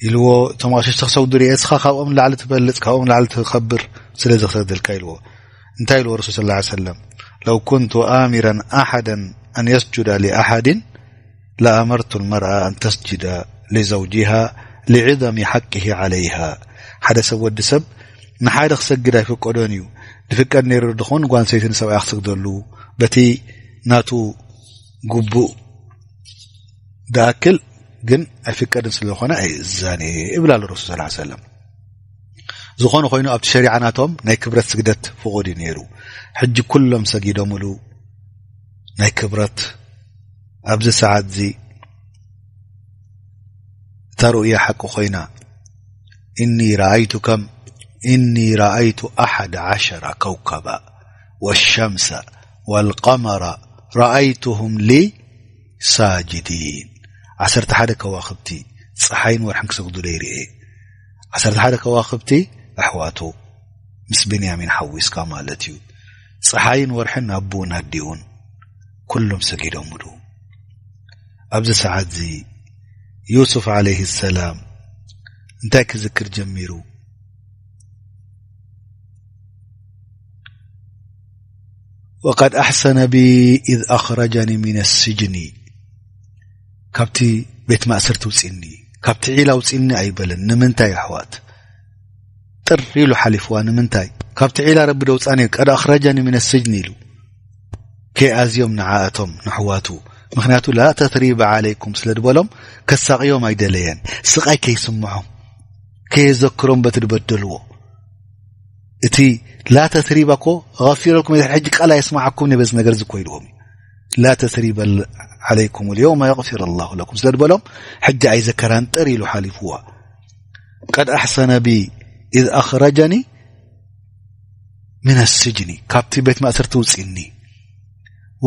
ኢልዎ፣ "እቶም ኣቕሽሽቲ ክሰግዱ ርእየ፣ እስኻ ካብኦም ንላዕሊ ትበልጽ፣ ካብኦም ንላዕሊ ትኸብር፣ ስለዚ ክሰግደልካ" ኢልዎ። እንታይ ኢልዎ ረሱል ሰለላሁ ዐለይሂ ወሰለም? "ለው ኩንቱ ኣሚረን ኣሓደን ኣን የስጁደ ሊኣሓድን ለኣመርቱ ልመርኣ ኣን ተስጅደ ሊዘውጂሃ ሊዕዘሚ ሓቅሂ ዓለይሃ።" ሓደ ሰብ፣ ወዲ ሰብ ንሓደ ክሰግድ ኣይፍቀዶን እዩ። ዝፍቀድ ነይሩ ድኾን ጓል ኣንስተይቲ ንሰብኣያ ክሰግደሉ በቲ ናቱ ግቡእ ዝኣክል ግን ኣይፍቀድን ስለ ዝኾነ ኣይእዛን እየ ይብል ኣሎ ረሱል ሰለላሁ ዐለይሂ ወሰለም። ዝኾነ ኮይኑ ኣብቲ ሸሪዓ ናቶም ናይ ክብረት ስግደት ፍቑድ እዩ ነይሩ። ሕጂ ኩሎም ሰጊዶምሉ ናይ ክብረት ኣብዚ ሰዓት እዚ እታ ሩእያ ሓቂ ኮይና፣ إني رأيت كم إني رأيت أحد عشر كوكبا والشمس والقمر رأيتهم لي ساجدين. ዓሰርተ ሓደ ከዋኽብቲ፣ ፀሓይን ወርሕን ክሰግዱለይ ርኤ። ዓሰርተ ሓደ ከዋኽብቲ ኣሕዋቱ ምስ ብንያሚን ሓዊስካ ማለት እዩ። ፀሓይን ወርሕን ኣቦኡን ኣዲኡን ኩሎም ሰጊዶምሉ። ኣብዚ ሰዓት እዚ ዩሱፍ ዓለይሂ ሰላም እንታይ ክዝክር ጀሚሩ? وقد أحسن بي إذ أخرجني من السجن، ካብቲ ቤት ማእሰርቲ ውፅእኒ፣ ካብቲ ዒላ ውፅእኒ ኣይበለን። ንምንታይ ኣሕዋት? ጥር ኢሉ ሓሊፍዋ። ንምንታይ? ካብቲ ዒላ ረቢ ደውፃኒ እዩ። قد أخرجني من السجن ኢሉ ከይኣዝዮም ንዓኣቶም ንሕዋቱ። ምኽንያቱ لا تثريب عليكم ስለ ዝበሎም ከሳቕዮም ኣይደለየን። ስቓይ ከይስምዖም፣ ከየዘክሮም በቲ ዝበደልዎ። እቲ لا تثريب እኮ غفر لكم፣ ሕጂ ቃል ኣየስማዓኩም በዚ ነገር እዚ እኮ ኢልዎም እዩ። لا تثريب عليكم اليوم يغفر الله لكم ስለ ዝበሎም ሕጂ ኣይዘከራን፣ ጥር ኢሉ ሓሊፍዋ። قد أحسن بي إذ أخرجني من السجن، ካብቲ ቤት ማእሰርቲ ውፅእኒ።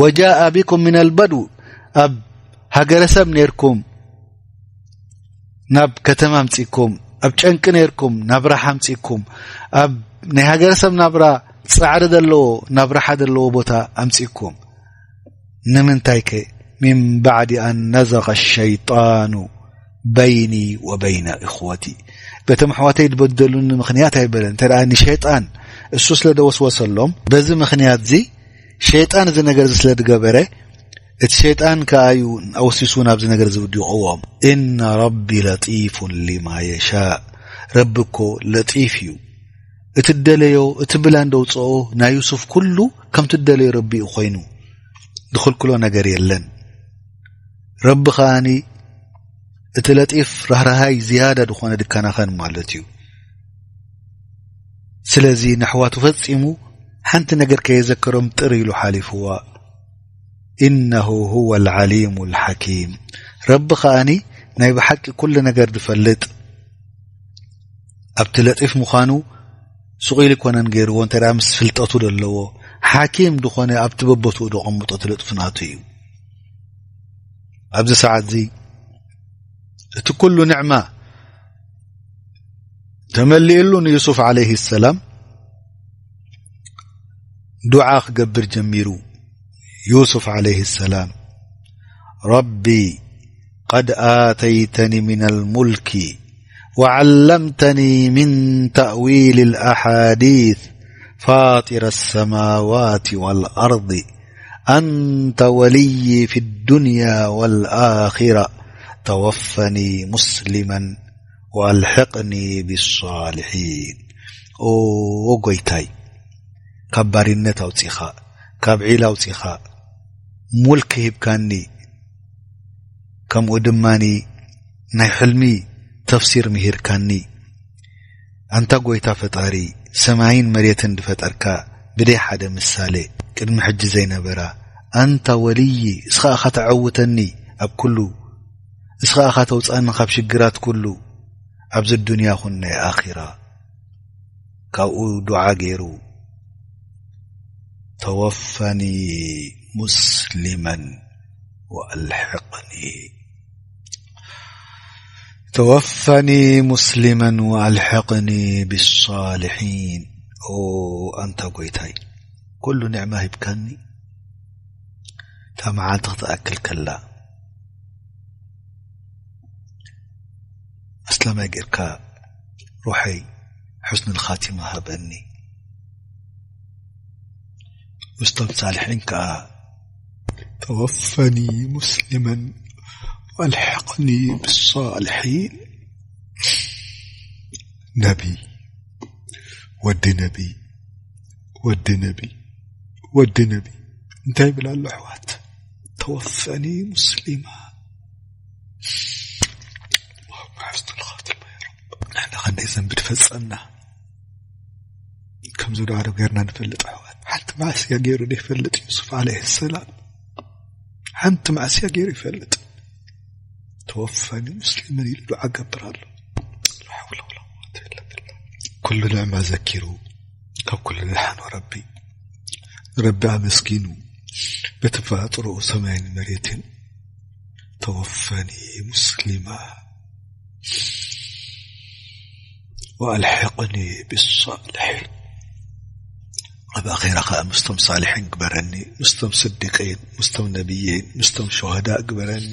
وجاء بكم من البدو، ኣብ ሃገረሰብ ነይርኩም ናብ ከተማ ኣምፂእኩም፣ ኣብ ጨንቂ ነይርኩም ናብ ራሓ ኣምፂእኩም፣ ኣብ ናይ ሃገረሰብ ናብራ ፃዕሪ ዘለዎ ናብ ራሓ ዘለዎ ቦታ ኣምፂእኩም። ንምንታይ ከ? من بعد أن نزغ الشيطان بيني وبين إخوتي، በቶም ኣሕዋተይ ዝበደሉኒ ምኽንያት ኣይበለን። እንተ ደኣ ንሸይጣን እሱ ስለ ደወስወሰሎም፣ በዚ ምኽንያት እዚ ሸይጣን እዚ ነገር እዚ ስለ ዝገበረ፣ እቲ ሸይጣን ከኣ እዩ ኣውሲሱ ናብዚ ነገር እዚ ውዲቕዎም። إن ربي لطيف لما يشاء، ረቢ እኮ ለጢፍ እዩ። እቲ ደለዮ፣ እቲ ብላ እንደውፅኦ ናይ ዩሱፍ ኩሉ ከም ትደለዮ ረቢ እዩ ኮይኑ፣ ዝኽልክሎ ነገር የለን። ረቢ ከኣኒ እቲ ለጢፍ ራህራሃይ ዝያዳ ዝኾነ ድከናኸን ማለት እዩ። ስለዚ ንኣሕዋቱ ፈጺሙ ሓንቲ ነገር ከየዘከሮም ጥር ኢሉ ሓሊፍዋ። إنه هو العليم الحكيم። ረቢ ከኣኒ ናይ ብሓቂ ኩሉ ነገር ዝፈልጥ፣ ኣብቲ ለጢፍ ምዃኑ ስቕ ኢሉ ኣይኮነን ገይርዎ፣ እንተ ደኣ ምስ ፍልጠቱ ዘለዎ ሓኪም ዝኾነ ኣብቲ በቦትኡ ደቐምጦ እቲ ለጥፍናቱ እዩ። ኣብዚ ሰዓት እዚ እቲ ኩሉ ንዕማ ተመሊእሉ ንዩሱፍ ዓለይሂ ሰላም ዱዓ ክገብር ጀሚሩ። ዩሱፍ ዓለይሂ ሰላም፣ رب قد آتيتني من الملك وعلمتني من تأويل الأحاديث فاطر السماوات والأرض أنت ولي في الدنيا والآخرة توفني مسلما وألحقني بالصالحين. ኦ ጎይታይ፣ ካብ ባርነት ኣውጺኻ፣ ካብ ዒላ ኣውጺኻ፣ ሙልክ ሂብካኒ፣ ከምኡ ድማኒ ናይ ሕልሚ ተፍሲር ምሂርካኒ። ኣንታ ጎይታ ፈጣሪ፣ ሰማይን መሬትን ዝፈጠርካ፣ ብደይ ሓደ ምሳሌ ቅድሚ ሕጂ ዘይነበራ፣ ኣንታ ወልዪ፣ እስኻ ኢኻ ተዐውተኒ ኣብ ኩሉ፣ እስኻ ኢኻ ተውጻኒ ካብ ሽግራት ኩሉ፣ ኣብዚ ዱንያ ኹን ናይ ኣኺራ። ካብኡ ዱዓ ገይሩ፣ ተወፈኒ ሙስሊመን ወኣልሕቕኒ፣ ተወፈኒ ሙስሊመን ወኣልሕቕኒ ብሳልሒን። ኦ ኣንታ ጎይታይ፣ ኩሉ ኒዕማ ሂብካኒ፣ እታ መዓልቲ ክትኣክል ከላ፣ ኣስላማይ ጌርካ ሩሐይ ሑስኑል ኻቲማ ሃበኒ። ምስቶም ሳልሒን ከኣ፣ ተወፈኒ ሙስሊመን ወኣልሕቕኒ ብሳልሒን። ነቢ፣ ወዲ ነቢ፣ ወዲ ነቢ፣ ወዲ ነቢ እንታይ ይብል ኣሎ ኣሕዋት? ተወፈኒ ሙስሊማ። ኣላሁመ ሑስኑል ኻቲማ ያ ረብ። ንሕና ክንደይ ዘንቢ ትፈጸምና። ከምዚ ዶ ዓረብ ጌርና ንፈልጥ ኣሕዋት? ሓንቲ ማዕስያ ገይሩ ዶ ይፈልጥ ዩሱፍ ዓለይሂ ሰላም? ሓንቲ ማዕስያ ገይሩ ይፈልጥ? ተወፈኒ ሙስሊምን ኢሉ ዱዓ ገብር ኣሎ። ላ ሓውለ ወላ ቁወተ ኢላ ቢላህ። ኩሉ ንዕማ ዘኪሩ፣ ካብ ኩሉ ድሓኖ ረቢ። ንረቢ ኣመስጊኑ፣ በቲ ፈጥሮ ሰማይን መሬትን። ተወፈኒ ሙስሊማ ወኣልሕቕኒ ብሳልሒን። ኣብ ኣኼራ ኸኣ ምስቶም ሳልሒን ግበረኒ፣ ምስቶም ስዲቂን፣ ምስቶም ነቢይን፣ ምስቶም ሸሃዳእ ግበረኒ።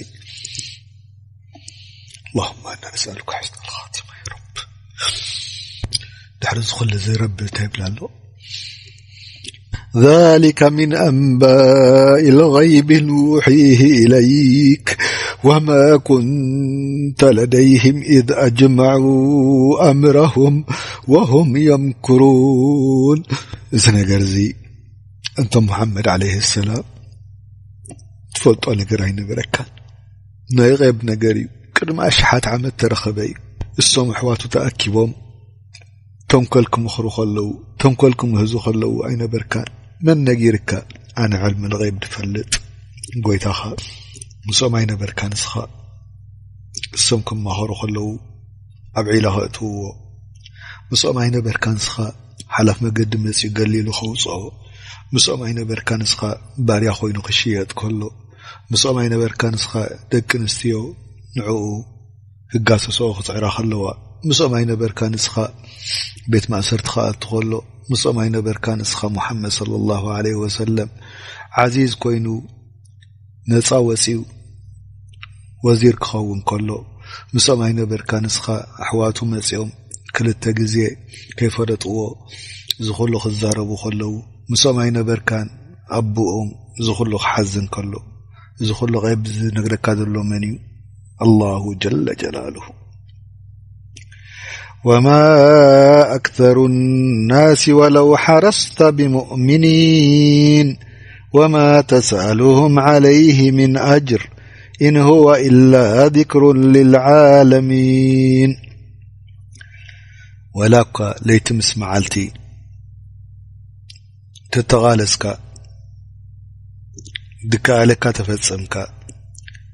اللهم إنا نسألك حسن الخاتمة يا رب. ድሕሪ እዚ ኩሉ እዚ ረቢ እንታይ ይብል ኣሎ? ذلك من أنباء الغيب نوحيه إليك وما كنت لديهم إذ أجمعوا أمرهم وهم يمكرون። እዚ ነገር እዚ፣ እንተ ሙሓመድ ዓለይሂ ሰላም፣ ትፈልጦ ነገር ኣይነበረካን። ናይ ቐይብ ነገር እዩ። ቅድሚ ኣሽሓት ዓመት ተረኸበ እዩ። እሶም ኣሕዋቱ ተኣኪቦም ተንኮል ክምኽሩ ከለዉ፣ ተንኮል ክምህዙ ከለዉ ኣይነበርካን። መን ነጊርካ? ኣነ ዕልሚ ልቐይብ ድፈልጥ ጎይታኻ። ምስኦም ኣይነበርካን እስኻ። እሶም ክማኸሩ ከለዉ ኣብ ዒላ ከእትውዎ። ምስኦም ኣይነበርካን እስኻ። ሓላፍ መገዲ መጺኡ ገሊሉ ከውጽኦ። ምስኦም ኣይነበርካን እስኻ። ባርያ ኮይኑ ክሽየጥ ከሎ። ምስኦም ኣይነበርካን እስኻ። ደቂ ኣንስትዮ ንዕኡ ክጋሰስኦ ክጽዕራ ከለዋ። ምስኦም ኣይነበርካን እስኻ። ቤት ማእሰርቲ ክኣቱ ከሎ። ምስኦም ኣይነበርካን እስኻ። ሙሓመድ ሰለላሁ ዐለይሂ ወሰለም ዓዚዝ ኮይኑ ነጻ ወጺኡ ወዚር ክኸውን ከሎ። ምስኦም ኣይነበርካን እስኻ። ኣሕዋቱ መጺኦም ክልተ ግዜ ከይፈለጥዎ እዚ ኩሉ ክዛረቡ ከለዉ። ምስኦም ኣይነበርካን። ኣቦኦም እዚ ኩሉ ክሓዝን ከሎ። እዚ ኩሉ ቐይብ ዝነግረካ ዘሎ መን እዩ? ኣላሁ ጀለ ጀላሉሁ። وما أكثر الناس ولو حرصت بمؤمنين وما تسألهم عليه من أجر إن هو إلا ذكر للعالمين. ወላ እኳ ለይቲ ምስ መዓልቲ ተተቓለስካ፣ ድከኣለካ ተፈጸምካ፣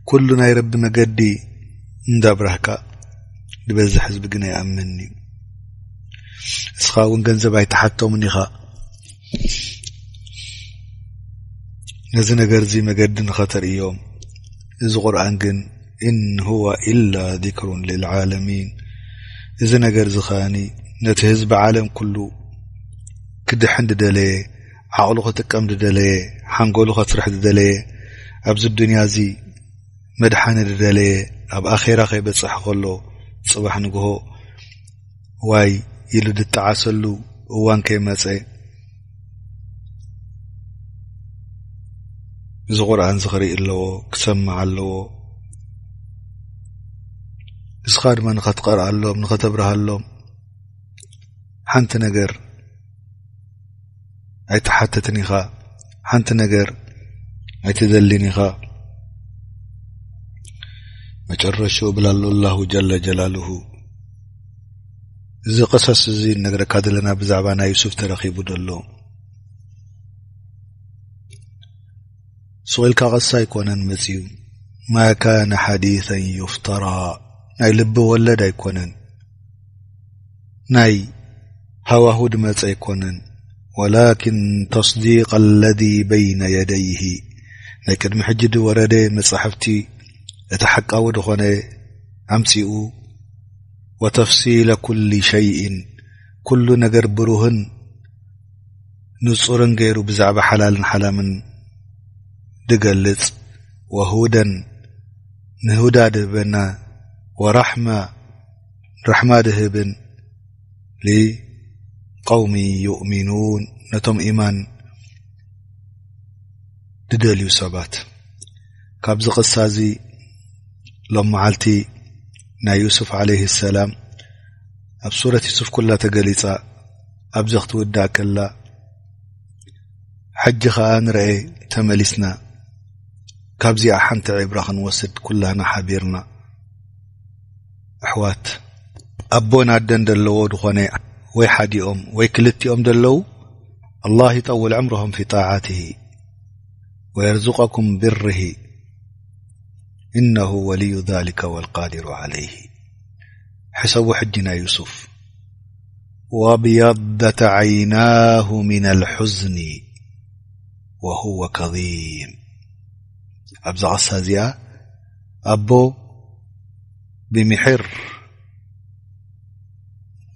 ኩሉ ናይ ረቢ መገዲ እንዳብራህካ፣ ዝበዝሕ ህዝቢ ግን ኣይኣምንን እዩ። እስኻ እውን ገንዘብ ኣይተሓቶምን ኢኻ። ነዚ ነገር እዚ መገዲ ንኸተርእዮም። እዚ ቁርኣን ግን إن هو إلا ذكر للعالمين። እዚ ነገር እዚ ኸኣኒ ነቲ ህዝቢ ዓለም ኩሉ ክድሕን ዝደለየ፣ ዓቕሉ ክጥቀም ዝደለየ፣ ሓንጎሉ ከስርሕ ዝደለየ፣ ኣብዚ ዱንያ እዚ መድሓኒ ዝደለየ፣ ኣብ ኣኼራ ከይበጽሐ ከሎ፣ ጽባሕ ንግሆ ዋይ ኢሉ ዝጠዓሰሉ እዋን ከይመጸ፣ እዚ ቁርኣን እዚ ክርኢ ኣለዎ፣ ክሰምዕ ኣለዎ። እስኻ ድማ ንኸትቐርኣሎም፣ ንኸተብርሃሎም። ሓንቲ ነገር ኣይትሓትትን ኢኻ፣ ሓንቲ ነገር ኣይትደልን ኢኻ። መጨረሽኡ ብላሉ ኣላሁ ጀለ ጀላሉሁ። እዚ ቅሰስ እዚ እነግረካ ዘለና ብዛዕባ ናይ ዩሱፍ ተረኺቡ ዘሎ። ስቕ ኢልካ ቐሳ ኣይኮነን መጺኡ። ማ ካነ ሓዲሰን ዩፍተራ፣ ናይ ልቢ ወለድ ኣይኮነን። ናይ ሃዋሁ ድመጸ ኣይኮነን። ወላኪን ተስዲቅ ኣለዚ በይነ የደይሂ፣ ናይ ቅድሚ ሕጂ ድወረደ መጻሕፍቲ እቲ ሓቃዊ ድኾነ ኣምጺኡ፣ ወተፍሲለ ኩሊ ሸይእን፣ ኩሉ ነገር ብሩህን ንጹርን ገይሩ ብዛዕባ ሓላልን ሓላምን ድገልጽ፣ ወሁደን፣ ንሁዳ ድህበና፣ ወራሕማ፣ ራሕማ ድህብን፣ ሊቀውሚ ዩእሚኑን፣ ነቶም ኢማን ድደልዩ ሰባት። ካብዚ ቅሳ እዚ ሎም መዓልቲ ናይ ዩሱፍ ዓለይሂ ሰላም ኣብ ሱረት ዩሱፍ ኩላ ተገሊጻ ኣብዚ ክትውዳእ ከላ፣ ሕጂ ኸኣ ንርኤ ተመሊስና ካብዚኣ ሓንቲ ዒብራ ክንወስድ ኩላህና ሓቢርና። ኣሕዋት፣ ኣቦን ኣደን ደለዎ ድኾነ ወይ ሓዲኦም ወይ ክልቲኦም ደለዉ፣ ኣላህ ይጠውል ዕምርኹም ፊ ጣዓትሂ ወየርዙቀኩም ብርሂ። إنه ولي ذلك والقادر عليه. ሕሰቡ ሕጂ ናይ ዩሱፍ። وابيضت عيناه من الحزن وهو كظيم. ኣብዛ ቐሳ እዚኣ ኣቦ ብምሒር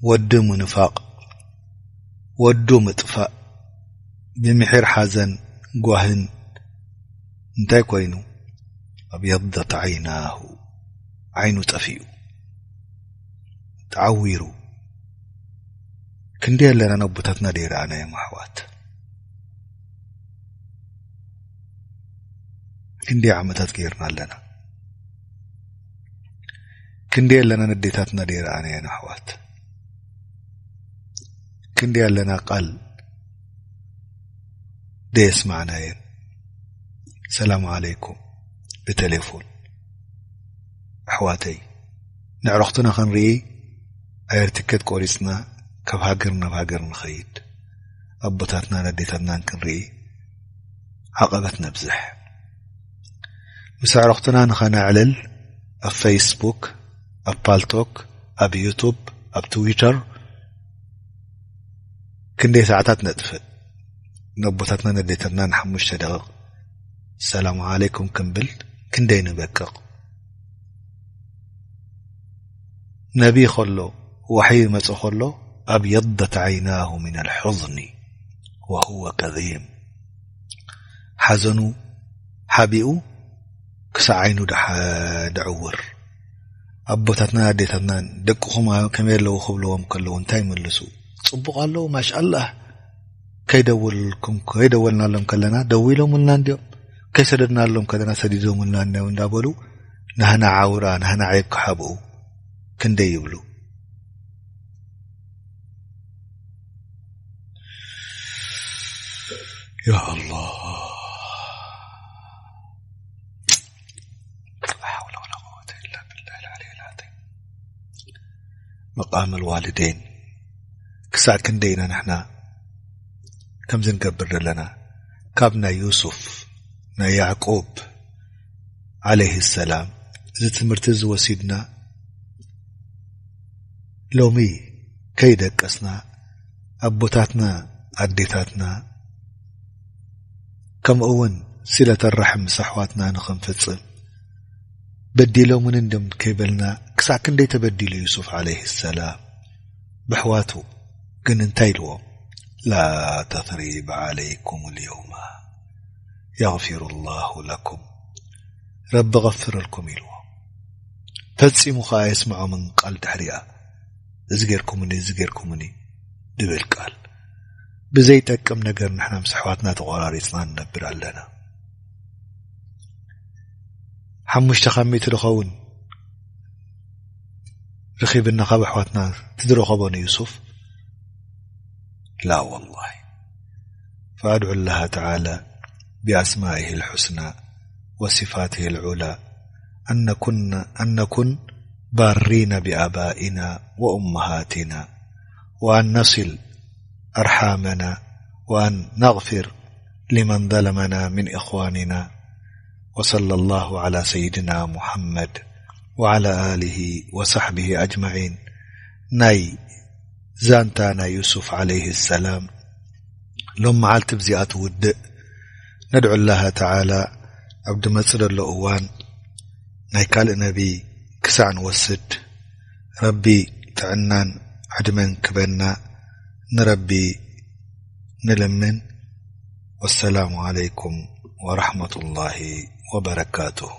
ወዲ ምንፋቕ፣ ወዱ ምጥፋእ፣ ብምሒር ሓዘን ጓህን እንታይ ኮይኑ? ኣብየضት ዓይናሁ፣ ዓይኑ ጠፊኡ፣ ተዓዊሩ። ክንደይ ኣለና ነቦታትና ደይረኣናዮም ኣሕዋት? ክንደይ ዓመታት ገይርና ኣለና? ክንደይ ኣለና ነዴታትና ደይረኣናየን ኣሕዋት? ክንደይ ኣለና ቃል ደየስማዕናየን? ሰላም ዓለይኩም ብቴሌፎን። ኣሕዋተይ፣ ንዕረኽትና ክንርኢ ኣየር ትኬት ቆሪጽና ካብ ሃገር ናብ ሃገር ንኸይድ፣ ኣቦታትናን ኣዴታትናን ክንርኢ ዓቐበት ነብዝሕ። ምስ ኣዕሩኽትና ንኸነዕልል ኣብ ፌስቡክ፣ ኣብ ፓልቶክ፣ ኣብ ዩቱብ፣ ኣብ ትዊተር ክንደይ ሰዓታት ነጥፍእ። ነቦታትና ነዴታትና ንሓሙሽተ ደቂቕ ሰላሙ ዓለይኩም ክንብል ክንደይ ንበቅቕ። ነቢ ከሎ፣ ዋሕይ ይመጽእ ከሎ፣ ኣብየضት ዓይናሁ ሚነል ሑዝኒ ወሁወ ከዚም። ሓዘኑ ሓቢኡ ክሳዕ ዓይኑ ድዓ-፣ ድዕውር። ኣቦታትናን ኣዴታትናን ደቅኹም ከመይ ኣለዉ ክብልዎም ከለዉ እንታይ ይምልሱ? ጽቡቕ ኣለዉ፣ ማሻኣላህ። ከይደወልኩም-፣ ከይደወልናሎም ከለና ደዊሎምልና እንድዮም፣ ከይሰደድናሎም ከለና ሰዲዶምልና እንድዮም እንዳበሉ ናህና ዓውራ፣ ናህና ዔብ ክሓብኡ ክንደይ ይብሉ። ያ ኣላህ። ላ ሓውለ ወላ ቁወተ ኢላ ቢላሂል ዓሊይል ዓዚም። መቃመል ዋሊደይን ክሳዕ ክንደይ ኢና ንሕና ከምዚ ንገብር ዘለና? ካብ ናይ ዩሱፍ፣ ናይ ያዕቁብ ዓለይሂ ሰላም እዚ ትምህርቲ እዚ ወሲድና፣ ሎሚ ከይደቀስና ኣቦታትና ኣዴታትና ከምኡ እውን ሲለተ ራሕም ምስ ኣሕዋትና ንኽንፍጽም በዲሎምን እንድዮም ከይበልና፣ ክሳዕ ክንደይ ተበዲሉ ዩሱፍ ዓለይሂ ሰላም ብኣሕዋቱ። ግን እንታይ ኢልዎም? ላ ተስሪበ ዓለይኩም ልየውማ የግፊሩ ላሁ ለኩም፣ ረቢ ቐፍረልኩም ኢልዎም። ፈጺሙ ኸኣ ኣየስምዖምን ቃል ድሕሪኣ፣ እዚ ጌርኩምኒ፣ እዚ ጌርኩምኒ ድብል ቃል። ብዘይጠቅም ነገር ንሕና ምስ ኣሕዋትና ተቖራሪጽና ንነብር ኣለና። ሓሙሽተ ካብ ሚእቲ ዝኸውን ርኺብና ካብ ኣሕዋትና ትዝረኸቦ ንዩሱፍ? ላ ወላሂ። فأدعو الله تعالى بأسمائه الحسنى وصفاته العلى أن نكن، أن نكن بارين بآبائنا وأمهاتنا، وأن نصل أرحامنا، وأن نغفر لمن ظلمنا من إخواننا. وصلى الله على سيدنا محمد وعلى آله وصحبه أجمعين. ናይ ዛንታ ናይ ዩሱፍ ዓለይሂ ሰላም ሎም መዓልቲ ብዚኣ ትውድእ። ነድዑ ላሃ ተዓላ ኣብ ድመጽእ ዘሎ እዋን ናይ ካልእ ነቢ ክሳዕ ንወስድ፣ ረቢ ጥዕናን ዕድመን ክበና ንረቢ ንልምን። ወሰላሙ ዓለይኩም ወረሕመቱላሂ ወበረካቱሁ።